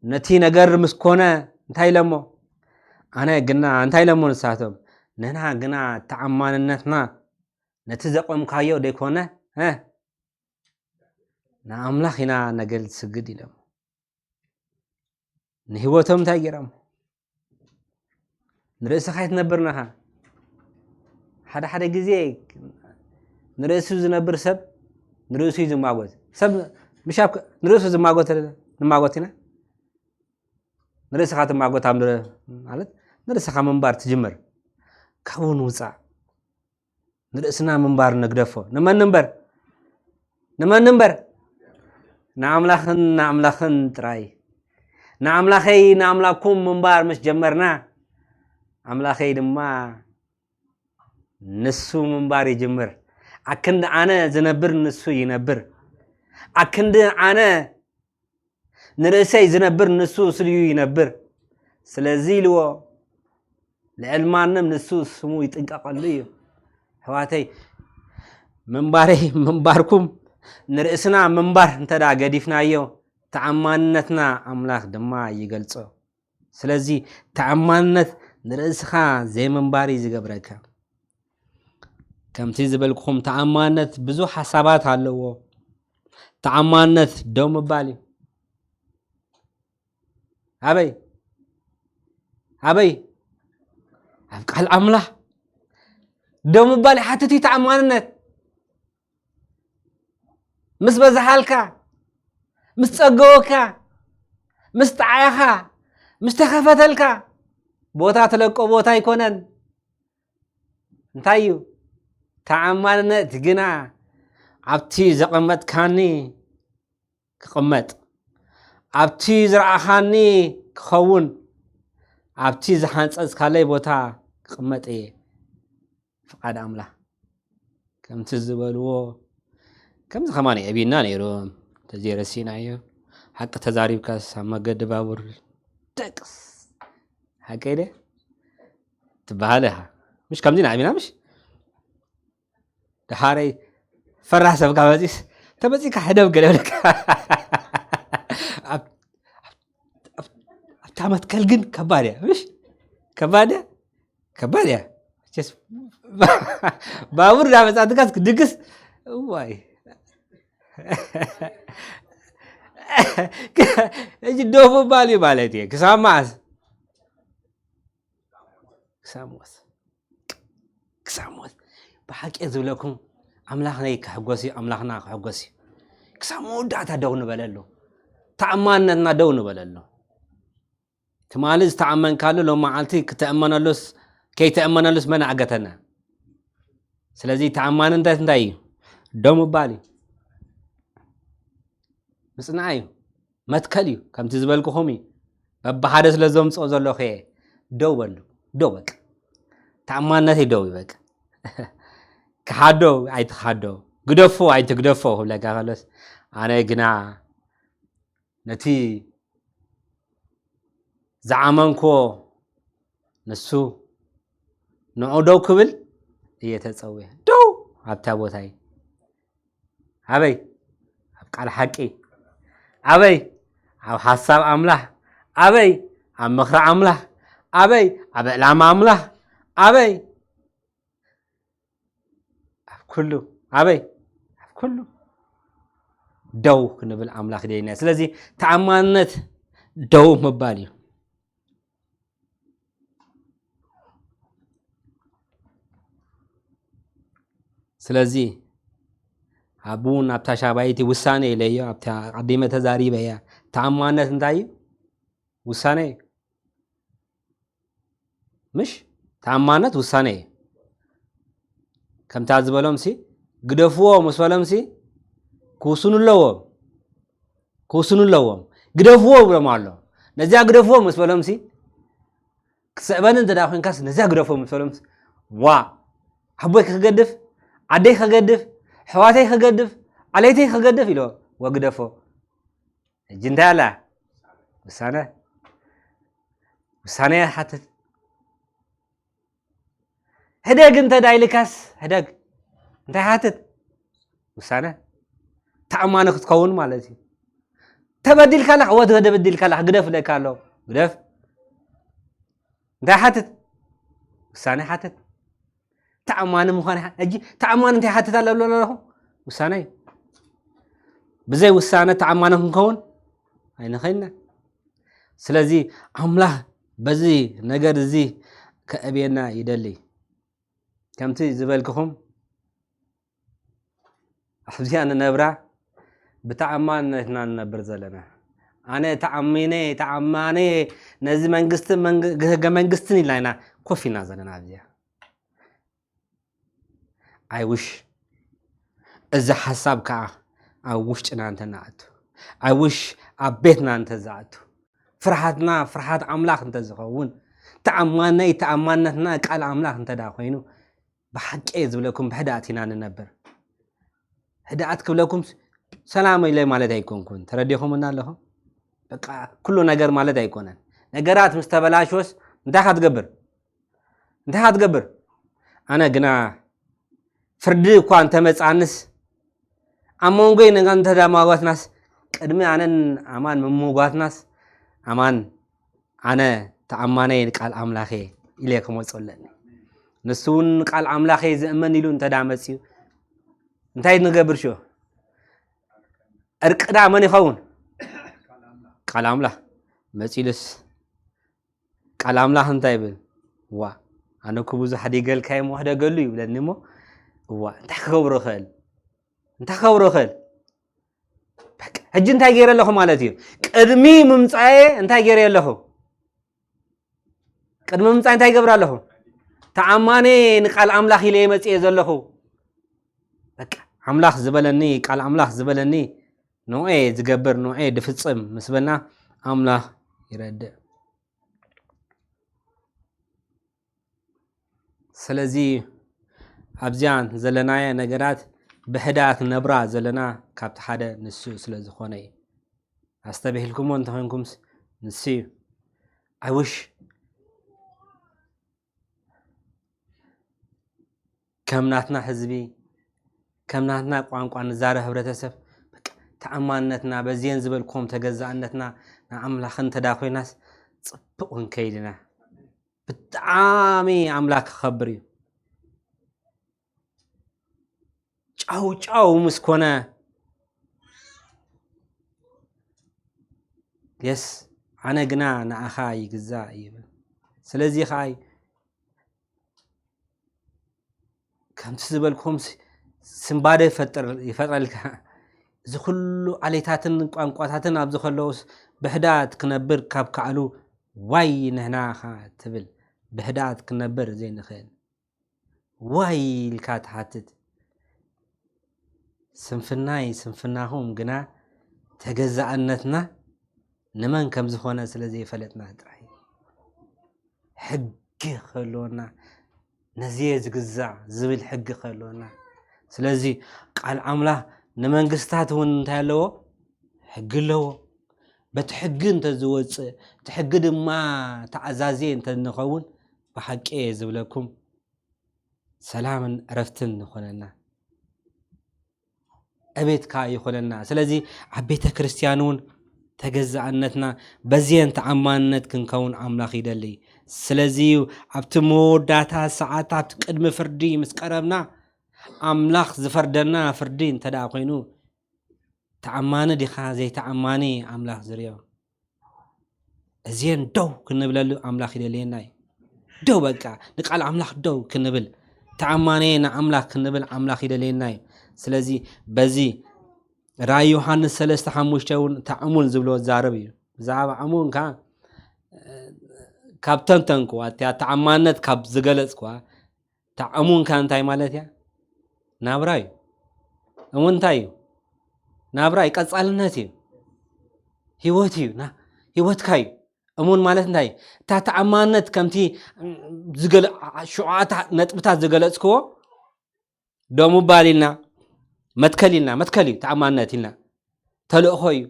ነቲ ነገር ምስ ኮነ እንታይ ኢለሞ? ኣነ ግና እንታይ ኢለሞ ንሳቶም? ንሕና ግና ተኣማንነትና ነቲ ዘቆምካዮ ደይኮነ፣ እ፣ ንኣምላኽ ኢና ነገልስግድ ኢሎም። ንህይወቶም እንታይ ገይሮም? ንርእስኻ ኣይትነብርንኻ። ሓደ ሓደ ግዜ ንርእሱ ዝነብር ሰብ ንርእሱ እዩ ዝማጎት። ሰብ ምሽ ኣብ ንርእሱ ዝማጎት ንማጎት ኢና። ንርእስኻ ትማጎት ኣብ ንር-፣ ማለት ንርእስኻ ምንባር ትጅምር። ካብኡ ንውፃእ። ንርእስና ምንባር ንግደፎ። ንመን ንንበር? ንመን ንንበር? ንኣምላኽን ንኣምላኽን ጥራይ። ንኣምላኸይ ንኣምላኩም ምንባር ምስ ጀመርና፣ ኣምላኸይ ድማ ንሱ ምንባር ይጅምር። ኣክንዲ ኣነ ዝነብር ንሱ ይነብር። ኣክንዲ ኣነ ንርእሰይ ዝነብር ንሱ ስልዩ ይነብር። ስለዚ ኢልዎ፣ ልዕል ማንም ንሱ ስሙ ይጥንቀቐሉ እዩ። ኣሕዋተይ፣ ምንባረይ ምንባርኩም ንርእስና ምንባር እንተ ደኣ ገዲፍናዮ፣ ተኣማንነትና ኣምላኽ ድማ ይገልጾ። ስለዚ ተኣማንነት ንርእስኻ ዘይምንባር እዩ ዝገብረካ። ከምቲ ዝበልኩኹም ተኣማንነት ብዙሕ ሓሳባት ኣለዎ። ተኣማንነት ደው ምባል እዩ። ኣበይ? ኣበይ? ኣብ ቃል ኣምላኽ ደው ምባል ይሓትት እዩ ተኣማንነት። ምስ በዝሓልካ፣ ምስ ጸገወካ፣ ምስ ጠዓኻ፣ ምስ ተኸፈተልካ፣ ቦታ ትለቆ ቦታ ኣይኮነን። እንታይ እዩ? ተኣማንነት ግና ኣብቲ ዘቐመጥካኒ ክቕመጥ፣ ኣብቲ ዝረኣኻኒ ክኸውን፣ ኣብቲ ዝሓንጸጽካለይ ቦታ ክቕመጥ እየ። ፍቓድ ኣምላኽ። ከምቲ ዝበልዎ፣ ከምዚ ከማን የዕብዩና ነይሮም፣ እንተዘይረሲእናዮ። ሓቂ ተዛሪብካስ ኣብ መገዲ ባቡር ደቅስ። ሓቀይ ደ? ትበሃል ኢኻ። ምሽ ከምዚ ንዓቢና ምሽ? ደሓረይ ፈራሕ ሰብካ መጺስ፣ ተመጺካ ሕደብ ገለ ብለካ። ኣብ-፣ ኣብ-፣ ኣብታ መትከል ግን ከባድ እያ፣ ምሽ? ከባድ እያ? ከባድ እያ። መቸስ ባቡር እንዳመጻትካስ ክድግስ፣ እዋይ። ሕጂ ደው ምባል እዩ ማለት እየ። ክሳብ መዓስ? ክሳብ ሞት። ክሳብ ሞት። ብሓቂ ዝብለኩም፣ ኣምላኽነይ ክሕጎስ እዩ፣ ኣምላኽና ክሕጎስ እዩ። ክሳብ መወዳእታ ደው ንበለሉ። ተኣማንነትና ደው ንበለሉ። ትማሊ ዝተኣመንካሉ ሎም መዓልቲ ክተእመነሉስ ከይተእመነሉስ መን ኣገተና? ስለዚ ተኣማንነት እንታይ እዩ? ደው ምባል እዩ። ምጽናዕ እዩ። መትከል እዩ። ከምቲ ዝበልኩኹም እዩ። በብሓደ ስለ ዘምጽኦ ዘለኹ እየ። ደው በሉ። ደው በቃ። ተኣማንነተይ ደው እዩ በቃ። ክሓዶ ኣይትኻዶ። ግደፎ ኣይትግደፎ ክብለካ ከሎስ፣ ኣነ ግና ነቲ ዝዓመንኮ ንሱ ንዑ ደው ክብል እየ ተጸውየ። ደው ኣብታ ቦታይ። ኣበይ? ኣብ ቃል ሓቂ። ኣበይ? ኣብ ሓሳብ ኣምላኽ። ኣበይ? ኣብ ምኽሪ ኣምላኽ። ኣበይ? ኣብ ዕላማ ኣምላኽ። ኣበይ? ኣብ ኩሉ ኣበይ? ኣብ ኩሉ ደው ክንብል ኣምላኽ ይደልየና። ስለዚ ተኣማንነት ደው ምባል እዩ። ስለዚ ኣብኡ እውን ኣብታ ሻባይቲ ውሳነ ኢለዮ፣ ኣብታ ቀዲመ ተዛሪበያ። ተኣማንነት እንታይ እዩ? ውሳነ እዩ። ምሽ? ተኣማንነት ውሳነ እዩ። ከምታ ዝበሎምሲ፣ ግደፍዎ ምስ በሎምሲ፣ ክውስኑ ኣለዎም። ክውስኑ ኣለዎም። ግደፍዎ ይብሎም ኣሎ። ነዚኣ ግደፍዎ ምስ በሎምሲ፣ ክስዕበኒ እንተ ደኣ ኮንካስ፣ ነዚኣ ግደፍዎ ምስ በሎምሲ፣ ዋ፣ ኣቦይ ክገድፍ፣ ኣደይ ክገድፍ፣ ኣሕዋተይ ክገድፍ፣ ዓሌተይ ክገድፍ ኢሎ፣ ወግደፎ። ሕጂ እንታይ ኣላ? ውሳነ። ውሳነ ይሓትት። ሕደግ እንተ ዳ ኢልካስ፣ ሕደግ። እንታይ ሓትት? ውሳነ። ተኣማኒ ክትከውን ማለት እዩ። ተበዲልካ ኣለኻ፣ እወ ተበዲልካ ኣለኻ፣ ግደፍ ኢለካ ኣሎ። ግደፍ። እንታይ ሓትት? ውሳነ ሓትት። ተኣማኒ ምዃን ይሓ-፣ ሕጂ ተኣማኒ እንታይ ሓትት ኣሎ ብሎ ኣለኹ? ውሳነ እዩ። ብዘይ ውሳነ ተኣማኒ ክንከውን ኣይንኽእልና። ስለዚ ኣምላኽ በዚ ነገር እዚ ከእብየና ይደሊ። ከምቲ ዝበልክኹም ኣብዚኣ ንነብራ ብተኣማንነትና ንነብር ዘለና። ኣነ ተኣሚነ፣ ተኣማነ ነዚ መንግስቲ፣ መንግ-፣ ህገ መንግስትን ኢልና ኢና ኮፍ ኢልና ዘለና ኣብዚኣ። I wish እዚ ሓሳብ ከዓ ኣብ ውሽጥና እንተንኣቱ፣ I wish ኣብ ቤትና እንተዝኣቱ፣ ፍርሃትና ፍርሃት ኣምላኽ እንተዝኸውን፣ ተኣማነይ ተኣማንነትና ቃል ኣምላኽ እንተ ደኣ ኮይኑ፣ ብሓቂ እየ ዝብለኩም፣ ብሕድኣት ኢና ንነብር። ሕድኣት ክብለኩም ሰላም ኢለ ማለት ኣይኮንኩን። ተረዲኹምና ኣለኹም? በቃ ኩሉ ነገር ማለት ኣይኮነን። ነገራት ምስ ተበላሽወስ እንታይ ኢኻ ትገብር? እንታይ ኢኻ ትገብር? ኣነ ግና ፍርዲ እኳ እንተመጻንስ፣ ኣብ መንጎይ ነገ እንተዳማጓትናስ፣ ቅድሚ ኣነን ኣማን ምምጓትናስ፣ ኣማን ኣነ ተኣማነይ ንቃል ኣምላኸ ኢለ ክመጾ ኣለኒ። ንሱ እውን ንቃል ኣምላኸ ዝእመን ኢሉ እንተ ደኣ መጺኡ፣ እንታይ ንገብር ሽዑ? ዕርቅና መን ይኸውን? ቃል ኣምላኽ። መጺኡልስ ቃል ኣምላኽ እንታይ ይብል? እዋ፣ ኣነ እኮ ብዙሕ ኣዲገልካዮ እሞ ክሕደገሉ ይብለኒ እሞ፣ እዋ፣ እንታይ ክገብሮ እኽእል? እንታይ ክገብሮ እኽእል? በቃ፣ ሕጂ እንታይ ገይረ ኣለኹ ማለት እዩ? ቅድሚ ምምጻኤ እንታይ ገይረ ኣለኹ? ቅድሚ ምምጻእ እንታይ ይገብር ኣለኹ? ተኣማኔ ንቃል ኣምላኽ ኢለ እየ መጽኤ ዘለኹ። በቃ፣ ኣምላኽ ዝበለኒ፣ ቃል ኣምላኽ ዝበለኒ፣ ንዑኤ ዝገብር፣ ንዑኤ ድፍጽም ምስ በልና፣ ኣምላኽ ይረድእ። ስለዚ ኣብዚኣን ዘለናዮ ነገራት ብሕዳት ነብራ ዘለና ካብቲ ሓደ ንሱ ስለ ዝኾነ እዩ። ኣስተብሂልኩሞ እንተኾይንኩምስ ንሱ እዩ። I wish ከም ናትና ህዝቢ፣ ከም ናትና ቋንቋ ንዛረብ ሕብረተሰብ፣ በቃ ተኣማንነትና፣ በዚየን ዝበልኩዎም ተገዛእነትና ንኣምላኽ እንተ ደኣ ኮይናስ ጽቡቕ ክንከይድ ኢና። ብጣዕሚ ኣምላኽ ክኸብር እዩ። ጫው ጫው ምስ ኮነ፣ የስ፣ ኣነ ግና ንኣኻ ይግዛእ ይብል። ስለዚ ኸኣ ከምቲ ዝበልኩም ስ-፣ ስንባደ ይፈጥር-፣ ይፈጥረልካ። እዚ ኩሉ ዓሌታትን ቋንቋታትን ኣብዚ ከለውስ ብሕዳት ክነብር ካብ ከኣሉ ዋይ ንሕና ኸ ትብል፣ ብሕዳት ክነብር ዘይንኽእል። ዋይ ኢልካ ትሓትት። ስንፍናይ ስንፍናኹም ግና ተገዛእነትና ንመን ከም ዝኾነ ስለ ዘይፈለጥና ጥራይ። ሕጊ ክህልወና፣ ነዚየ ዝግዛእ ዝብል ሕጊ ክህልወና። ስለዚ ቃል ኣምላኽ ንመንግስታት እውን እንታይ ኣለዎ? ሕጊ ኣለዎ። በቲ ሕጊ እንተ ዝወፅእ፣ እቲ ሕጊ ድማ ተኣዛዜ እንተ ንኸውን፣ ብሓቂ እየ ዝብለኩም፣ ሰላምን ዕረፍትን ይኾነና። ዕቤትካ ይኾነና። ስለዚ ኣብ ቤተ ክርስቲያን እውን ተገዛእነትና በዚየን ተኣማንነት ክንከውን ኣምላኽ ይደሊ። ስለዚ እዩ ኣብቲ መወዳእታ ሰዓት ኣብቲ ቅድሚ ፍርዲ ምስ ቀረብና ኣምላኽ ዝፈርደና ፍርዲ እንተ ደኣ ኮይኑ፣ ተኣማኒ ዲኻ ዘይተኣማኒ ኣምላኽ ዝርዮ? እዚአን ደው ክንብለሉ ኣምላኽ ይደልየና እዩ። ደው በቃ ንቃል ኣምላኽ ደው ክንብል፣ ተኣማኒ ንኣምላኽ ክንብል ኣምላኽ ይደልየና እዩ። ስለዚ በዚ ራእይ ዮሃንስ ሰለስተ ሓሙሽተ እውን እታ እሙን ዝብሎ ዛረብ እዩ። ብዛዕባ እሙን ከኣ ካብ ተንተንክዋ፣ እቲኣ ተኣማንነት ካብ ዝገለጽክዋ፣ እታ እሙን ከኣ እንታይ ማለት እያ? ናብራ እዩ። እሙን እንታይ እዩ? ናብራ እዩ፣ ቀጻልነት እዩ፣ ህይወት እዩ፣ ና-፣ ህይወትካ እዩ። እሙን ማለት እንታይ እዩ? እታ ተኣማንነት ከምቲ ዝገለ-፣ ሽውዓተ ነጥብታት ዝገለጽክዎ፣ ደው ምባል ኢልና፣ መትከል ኢልና፣ መትከል እዩ ተኣማንነት ኢልና፣ ተልእኾ እዩ።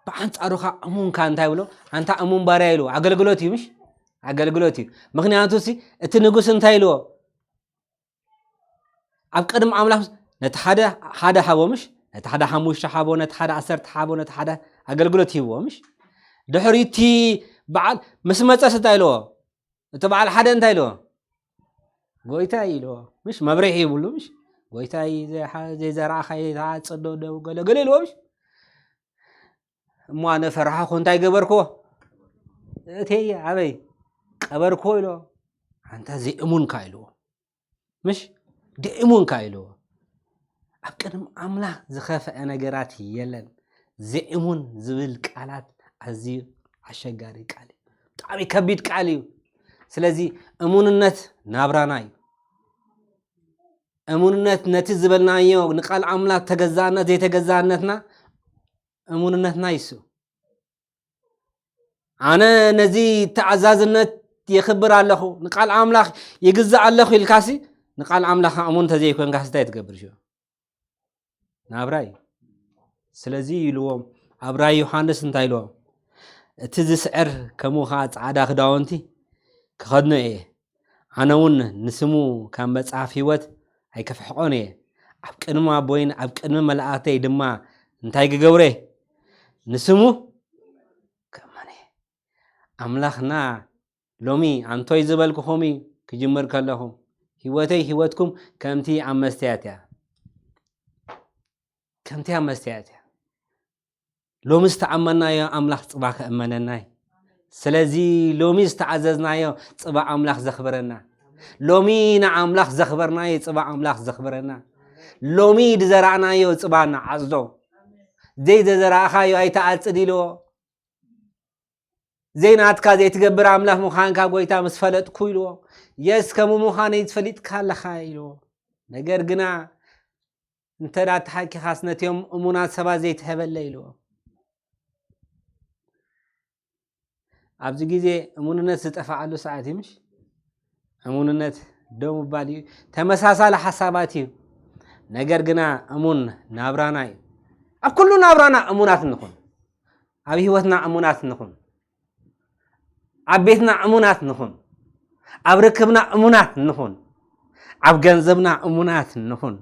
ብኣንጻሩ ኸዓ እሙን ከኣ እንታይ ይብሎ? ኣንታ እሙን ባርያ ኢልዎ፣ ኣገልግሎት እዩ፣ ምሽ? ኣገልግሎት እዩ። ምኽንያቱ ሲ እቲ ንጉስ እንታይ ኢልዎ? ኣብ ቅድሚ ኣምላኽ ነቲ ሓደ፣ ሓደ ሃቦ፣ ምሽ? ነቲ ሓደ ሓሙሽተ ሃቦ፣ ነቲ ሓደ ዓሰርተ ሃቦ፣ ነቲ ሓደ ኣገልግሎት ሂብዎ፣ ምሽ? ድሕሪ እቲ በዓል ምስ መጸስ እንታይ ኢልዎ? እቲ በዓል ሓደ እንታይ ኢልዎ? ጎይታይ ኢልዎ፣ ምሽ? መብርሂ ይብሉ፣ ምሽ? ጎይታይ፣ ዘይሓ-፣ ዘይዘራእኻዮ ተዓጽዶ ደው ገለ ገለ ኢልዎ፣ ምሽ? እሞ ኣነ ፈራሕኹ፣ እንታይ ገበርክዎ? እተየ ኣበይ ቀበርክዎ ኢልዎ። ኣንታ ዘይእሙንካ ኢልዎ፣ ምሽ? ደእሙንካ ኢልዎ። ኣብ ቅድሚ ኣምላኽ ዝኸፍአ ነገራት የለን። ዘይእሙን ዝብል ቃላት ኣዝዩ ኣሸጋሪ ቃል እዩ። ብጣዕሚ ከቢድ ቃል እዩ። ስለዚ እሙንነት ናብራና እዩ። እሙንነት ነቲ ዝበልናዮ ንቃል ኣምላኽ ተገዛእነት ዘይተገዛእነትና እሙንነትና ይሱ። ኣነ ነዚ ተኣዛዝነት የኽብር ኣለኹ፣ ንቃል ኣምላኽ ይግዛእ ኣለኹ ኢልካሲ፣ ንቃል ኣምላኽ እሙን እንተዘይኮንካሲ እንታይ ትገብር ሽዑ? ናብራ እዩ። ስለዚ ኢልዎም፣ ኣብ ራእይ ዮሃንስ እንታይ ኢልዎም? እቲ ዝስዕር ከምኡ ኸዓ ጻዕዳ ክዳውንቲ ክኸድኖ እየ። ኣነ እውን ንስሙ ካብ መጽሓፍ ህይወት ኣይክፍሕቖን እየ። ኣብ ቅድሚ ኣቦይን ኣብ ቅድሚ መላእኽተይ ድማ እንታይ ክገብረ? ንስሙ ክእመን እየ። ኣምላኽና ሎሚ ኣንቶይ ዝበልኩኹም እዩ ክጅምር ከለኹ፣ ህይወተይ ህይወትኩም ከምቲ ኣብ መስትያት እያ። ከምቲ ኣብ መስትያት እያ። ሎሚ ዝተኣመናዮ ኣምላኽ ጽባ ክእመነና እዩ። ስለዚ ሎሚ ዝተኣዘዝናዮ ጽባ ኣምላኽ ዘኽብረና። ሎሚ ንኣምላኽ ዘኽበርናዮ ጽባ ኣምላኽ ዘኽብረና። ሎሚ ዝዘራእናዮ ጽባ ንዓጽዶ። ዘይዘዘራእኻዮ ኣይትዓጽድ ኢልዎ። ዘይናትካ ዘይትገብር ኣምላኽ ምዃንካ ጎይታ ምስ ፈለጥኩ ኢልዎ። የስ፣ ከምኡ ምዃነይ ትፈሊጥካ ኣለኻ ኢልዎ። ነገር ግና እንተ ደኣ ተሓኪኻስ ነቲኦም እሙናት ሰባት ዘይትህበለይ ኢልዎ። ኣብዚ ግዜ እሙንነት ዝጠፍኣሉ ሰዓት እዩ፣ ምሽ? እሙንነት ደው ምባል እዩ። ተመሳሳሊ ሓሳባት እዩ። ነገር ግና እሙን ናብራና እዩ። ኣብ ኩሉ ናብራና እሙናት ንኹን። ኣብ ህይወትና እሙናት ንኹን። ኣብ ቤትና እሙናት ንኹን። ኣብ ርክብና እሙናት ንኹን። ኣብ ገንዘብና እሙናት ንኹን።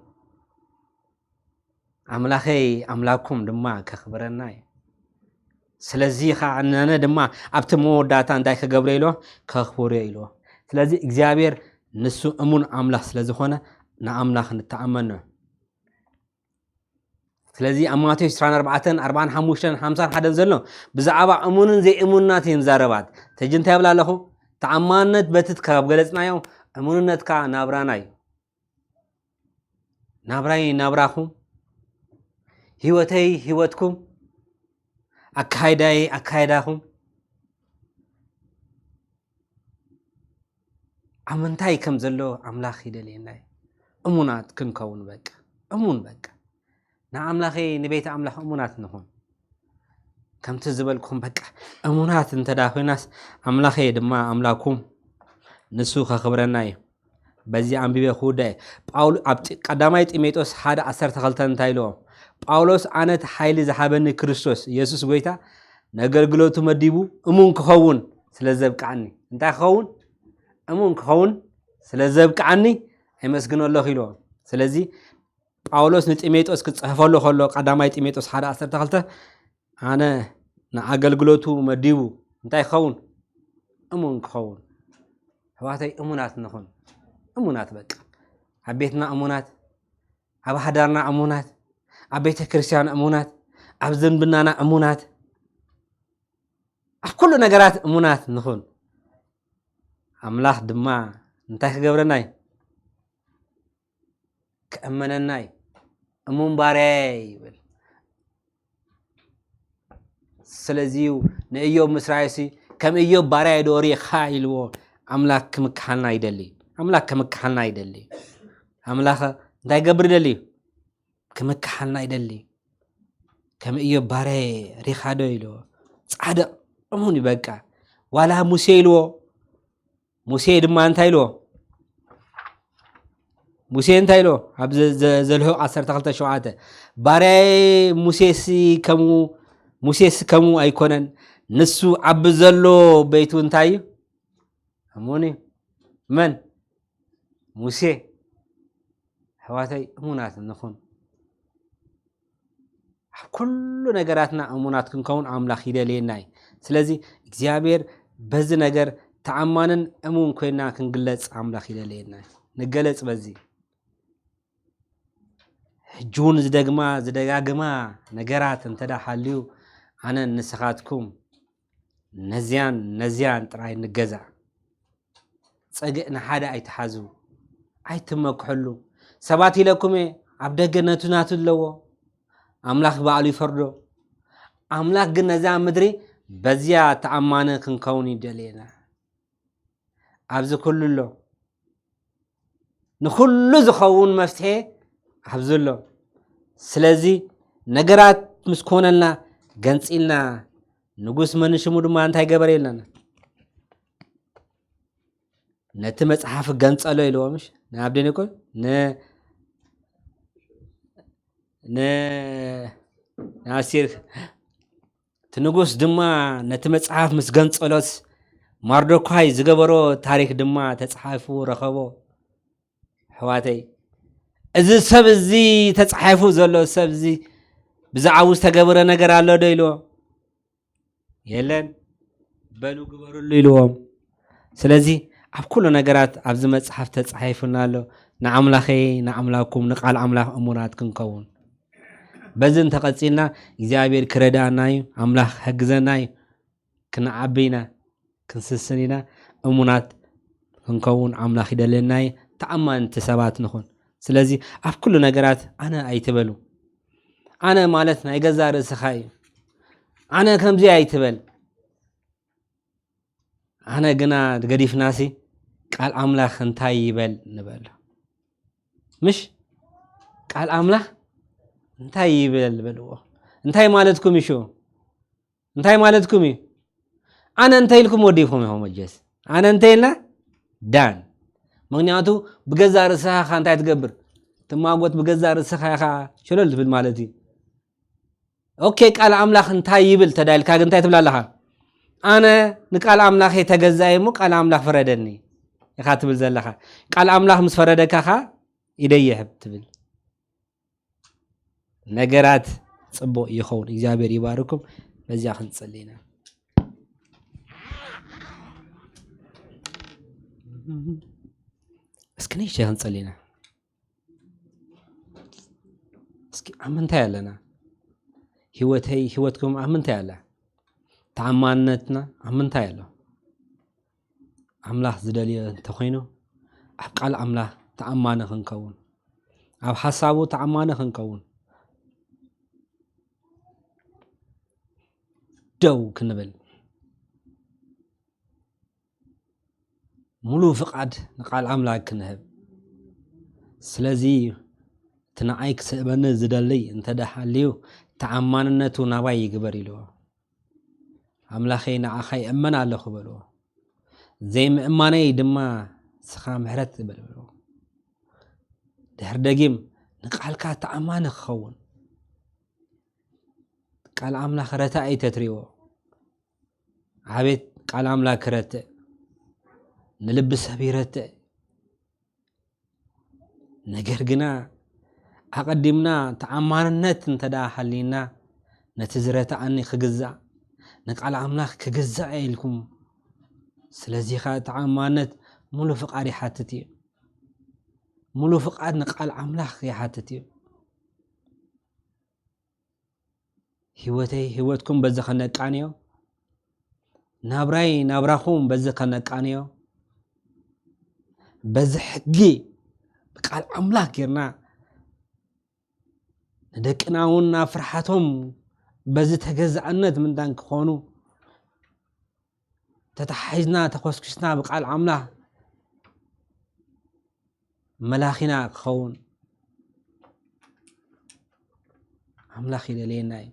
ኣምላኸይ ኣምላክኩም ድማ ከኽብረና እዩ። ስለዚ ኸዓ ነነ ድማ ኣብቲ መወዳእታ እንታይ ክገብሮ ኢልዎ? ከኽብሮ ኢልዎ። ስለዚ እግዚኣብሔር ንሱ እሙን ኣምላኽ ስለ ዝኾነ ንኣምላኽ ንተኣመኖ። ስለዚ ኣብ ማቴዎስ ዕስራን ኣርባዕተን፣ ኣርባዓን ሓሙሽተን፣ ሓምሳን ሓደን ዘሎ ብዛዕባ እሙንን ዘይእሙንናት እየን ዛረባት። ተጂ እንታይ ይብላ ኣለኹ? ተኣማንነት በቲ ካብ ገለጽናዮ እሙንነትካ ናብራና እዩ። ናብራይ ናብራኹም፣ ህይወተይ ህይወትኩም፣ ኣካይዳይ ኣካይዳኹም ኣብ ምንታይ ከም ዘሎ ኣምላኽ ይደልየና እዩ። እሙናት ክንከውን በቃ፣ እሙን በቃ። ንኣምላኸይ ንቤት ኣምላኽ እሙናት ንኹን። ከምቲ ዝበልኩም በቃ እሙናት እንተ ደኣ ኮይናስ ኣምላኸይ ድማ ኣምላኩም ንሱ ከኽብረና እዩ። በዚ ኣንቢበ ክውዳእ እየ። ጳውሎ-፣ ኣብ ጢ-፣ ቀዳማይ ጢሞቴዎስ ሓደ ዓሰርተ ክልተ እንታይ ኢልዎ? ጳውሎስ ኣነ እቲ ሓይሊ ዝሃበኒ ክርስቶስ የሱስ ጎይታ ነገልግሎቱ መዲቡ እሙን ክኸውን ስለ ዘብቅዓኒ። እንታይ ክኸውን? እሙን ክኸውን ስለ ዘብቅዓኒ ኣይመስግኖ ኣለኹ ኢልዎ። ስለዚ ጳውሎስ ንጢሞቴዎስ ክጽሕፈሉ ከሎ ቀዳማይ ጢሞቴዎስ ሓደ ዓሰርተ ክልተ ኣነ ንኣገልግሎቱ መዲቡ እንታይ ክኸውን? እሙን ክኸውን። ኣሕዋተይ እሙናት ንኹን። እሙናት በቃ። ኣብ ቤትና እሙናት፣ ኣብ ሓዳርና እሙናት፣ ኣብ ቤተ ክርስቲያን እሙናት፣ ኣብ ዝምድናና እሙናት፣ ኣብ ኩሉ ነገራት እሙናት ንኹን። ኣምላኽ ድማ እንታይ ክገብረና እዩ? ክእመነና እዩ። እሙን ባርያየ ይብል። ስለዚ እዩ ንእዮብ ምስ ረኣዩሲ፣ "ከም እዮብ ባርያየ ዶ ሪእኻ?" ኢልዎ። ኣምላኽ ክምክሓልና ይደሊ። ኣምላኽ ክምክሓልና ይደሊ። ኣምላኽ እንታይ ገብር ይደሊ? ክምክሓልና ይደሊ። "ከም እዮብ ባርያየ ሪእኻ ዶ?" ኢልዎ። ጻድቕ እሙን እዩ በቃ። ዋላ ሙሴ ኢልዎ። ሙሴ ድማ እንታይ ኢልዎ? ሙሴ እንታይ ኢልዎ? ኣብ ዘ-፣ ዘ-፣ ዘልሁቕ ዓሰርተ ክልተ ሸውዓተ፣ "ባርያየ ሙሴሲ ከምኡ፣ ሙሴሲ ከምኡ ኣይኮነን። ንሱ ኣብ ዘሎ ቤቱ እንታይ እዩ? እሙን እዩ." መን? ሙሴ። ኣሕዋተይ፣ እሙናት ንኹን። ኣብ ኩሉ ነገራትና እሙናት ክንከውን ኣምላኽ ይደልየና እዩ። ስለዚ እግዚኣብሔር በዚ ነገር ተኣማንን እሙን ኮይና ክንግለጽ ኣምላኽ ይደልየና እዩ። ንገለጽ በዚ። ሕጂ እውን ዝደግማ፣ ዝደጋግማ ነገራት እንተ ደኣ ሃልዩ፣ ኣነን ንስኻትኩም ነዚያን ነዚያን ጥራይ ንገዛእ። ጸግእ ንሓደ ኣይትሓዙ፣ ኣይትመክሕሉ። ሰባት ኢለኩም እየ፣ ኣብ ደገ ነቱ ናቱ ኣለዎ። ኣምላኽ ባዕሉ ይፈርዶ። ኣምላኽ ግን ነዛ ምድሪ በዚያ ተኣማኒ ክንከውን ይደልየና። ኣብዚ ኩሉ ኣሎ። ንኹሉ ዝኸውን መፍትሒ ኣብዚ ኣሎ። ስለዚ ነገራት ምስ ኮነልና ገንጺልና፣ ንጉስ መን ሽሙ ድማ እንታይ ገበረ ኢልና፣ ነቲ መጽሓፍ ገንጸሎ ኢልዎ፣ ምሽ? ንኣብደን ይኮን? ን-፣ ን-፣ ንኣስቴር፣ እቲ ንጉስ ድማ ነቲ መጽሓፍ ምስ ገንጸሎስ፣ ማርዶኳይ ዝገበሮ ታሪክ ድማ ተጻሒፉ ረኸቦ። ኣሕዋተይ፣ እዚ ሰብ እዚ ተጻሒፉ ዘሎ ሰብ እዚ ብዛዕባኡ ዝተገበረ ነገር ኣሎ ዶ ኢልዎ? የለን። በሉ ግበሩሉ ኢልዎም። ስለዚ ኣብ ኩሉ ነገራት ኣብዚ መጽሓፍ ተጻሒፉና ኣሎ። ንኣምላኸይ ንኣምላኩም ንቃል ኣምላኽ እሙናት ክንከውን። በዚ እንተቐጺልና እግዚኣብሔር ክረዳእና እዩ፣ ኣምላኽ ክሕግዘና እዩ። ክንዓቢ ኢና፣ ክንስስን ኢና፣ እሙናት ክንከውን ኣምላኽ ይደልየና እዩ። ተኣማንቲ ሰባት ንኹን። ስለዚ ኣብ ኩሉ ነገራት ኣነ ኣይትበሉ። ኣነ ማለት ናይ ገዛእ ርእስኻ እዩ። ኣነ ከምዚ ኣይትበል። ኣነ ግና ገዲፍናሲ ቃል ኣምላኽ እንታይ ይበል ንበል። ምሽ ቃል ኣምላኽ እንታይ ይበል በልዎ። እንታይ ማለትኩም እዩ ሽዑ? እንታይ ማለትኩም እዩ? ኣነ እንተ ኢልኩም ወዲኹም ኢኹም መጀስ። ኣነ እንተ ኢልና ዳን። ምኽንያቱ ብገዛእ ርእስኻ እንታይ ትገብር? ትማጎት ብገዛእ ርእስኻ ኢኻ ሸለል ትብል ማለት እዩ። ኦኬ፣ ቃል ኣምላኽ እንታይ ይብል ተዳይልካ ግን እንታይ ትብል ኣለኻ? ኣነ ንቃል ኣምላኽ እየ ተገዛኢ እሞ ቃል ኣምላኽ ፍረደኒ ኢኻ ትብል ዘለኻ። ቃል ኣምላኽ ምስ ፈረደካ ኸኣ ኢደይ ይሕብ ትብል። ነገራት ጽቡቕ ይኸውን። እግዚኣብሔር ይባርኩም። በዚኣ ክንጽሊ ኢና። እስኪ ንእሽተይ ክንጽሊ ኢና። እስኪ ኣብ ምንታይ ኣለና? ህይወተይ፣ ህይወትኩም ኣብ ምንታይ ኣላ? ተኣማንነትና ኣብ ምንታይ ኣሎ? ኣምላኽ ዝደልዮ እንተኾይኑ፣ ኣብ ቃል ኣምላኽ ተኣማኒ ክንከውን፣ ኣብ ሓሳቡ ተኣማኒ ክንከውን፣ ደው ክንብል፣ ሙሉ ፍቓድ ንቃል ኣምላኽ ክንህብ። ስለዚ እቲ ንዓይ ክስእበኒ ዝደሊ እንተ ደኣ ሃልዩ፣ ተኣማንነቱ ናባይ ይግበር ኢልዎ። ኣምላኸይ ንዓኻ ይእመን ኣለኹ በልዎ። ዘይምእማነይ ድማ ንስኻ ምሕረት ግበር በልዎ። ድሕሪ ደጊም ንቃልካ ተኣማኒ ክኸውን። ቃል ኣምላኽ ረታኢ ተትሪዎ። ኣቤት ቃል ኣምላኽ ክረትእ፣ ንልቢ ሰብ ይረትእ። ነገር ግና ኣቐዲምና ተኣማንነት እንተ ደኣ ሃልይና፣ ነቲ ዝረትኣኒ ክግዛእ፣ ንቃል ኣምላኽ ክግዛእ እየ ኢልኩም። ስለዚ ኸኣ ተኣማንነት ሙሉ ፍቓድ ይሓትት እዩ። ሙሉ ፍቓድ ንቃል ኣምላኽ ይሓትት እዩ። ህይወተይ ህይወትኩም በዚ ከነቃንዮ፣ ናብራይ ናብራኹም በዚ ከነቃንዮ፣ በዚ ሕጊ ብቃል ኣምላኽ ጌርና ንደቅና እውን ናብ ፍርሓቶም በዚ ተገዛእነት ምንታን ክኾኑ ተታሒዝና ተኾስኩስና ብቃል ኣምላኽ መላኺና ክኸውን ኣምላኽ ይደልየና እዩ።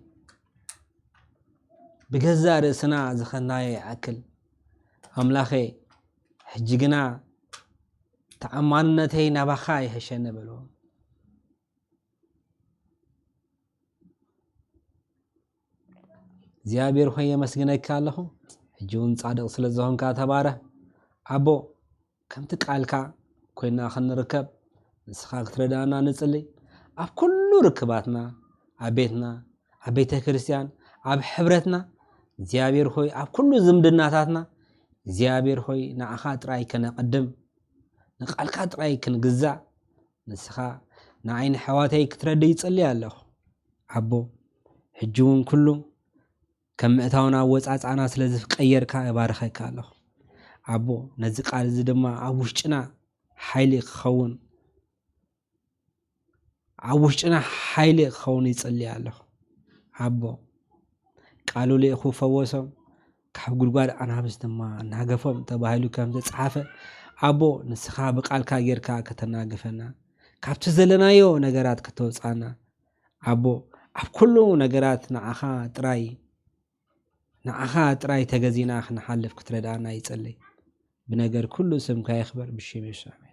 ብገዛእ ርእስና ዝኸናዮ ይኣክል ኣምላኸ፣ ሕጂ ግና ተኣማንነተይ ናባኻ ይሕሸኒ በልዎ። እግዚኣብሔር ሆይ የመስግነካ ኣለኹ። ሕጂ እውን ጻድቕ ስለ ዝኾንካ ተባረኽ ኣቦ። ከምቲ ቃልካ ኮይና ክንርከብ ንስኻ ክትረዳእና ንጽሊ። ኣብ ኩሉ ርክባትና፣ ኣብ ቤትና፣ ኣብ ቤተ ክርስቲያን፣ ኣብ ሕብረትና እግዚኣብሔር ሆይ ኣብ ኩሉ ዝምድናታትና እግዚኣብሔር ሆይ ንዓኻ ጥራይ ከነቐድም ንቃልካ ጥራይ ክንግዛእ ንስኻ ንዓይ ንኣሕዋተይ ክትረድእ ይጽሊ ኣለኹ ኣቦ። ሕጂ እውን ኩሉ ከም ምእታውና ወጻጻና ስለ ዝቀየርካ እባርኸካ ኣለኹ ኣቦ። ነዚ ቃል እዚ ድማ ኣብ ውሽጥና ሓይሊ ክኸውን ኣብ ውሽጥና ሓይሊ ክኸውን ይጽሊ ኣለኹ ኣቦ። ቃሉ ልኢኹ ፈወሶም፣ ካብ ጉድጓድ ኣናብስ ድማ ኣናገፎም ተባሂሉ ከም ዝተጻሓፈ ኣቦ ንስኻ ብቃልካ ጌርካ ከተናግፈና፣ ካብቲ ዘለናዮ ነገራት ከተውጻና ኣቦ፣ ኣብ ኩሉ ነገራት ንዓኻ ጥራይ ንዓኻ ጥራይ ተገዚና ክንሓልፍ ክትረዳእና ይጸልይ። ብነገር ኩሉ ስምካ ይኽበር ብሽም የሱስ ኣሜን።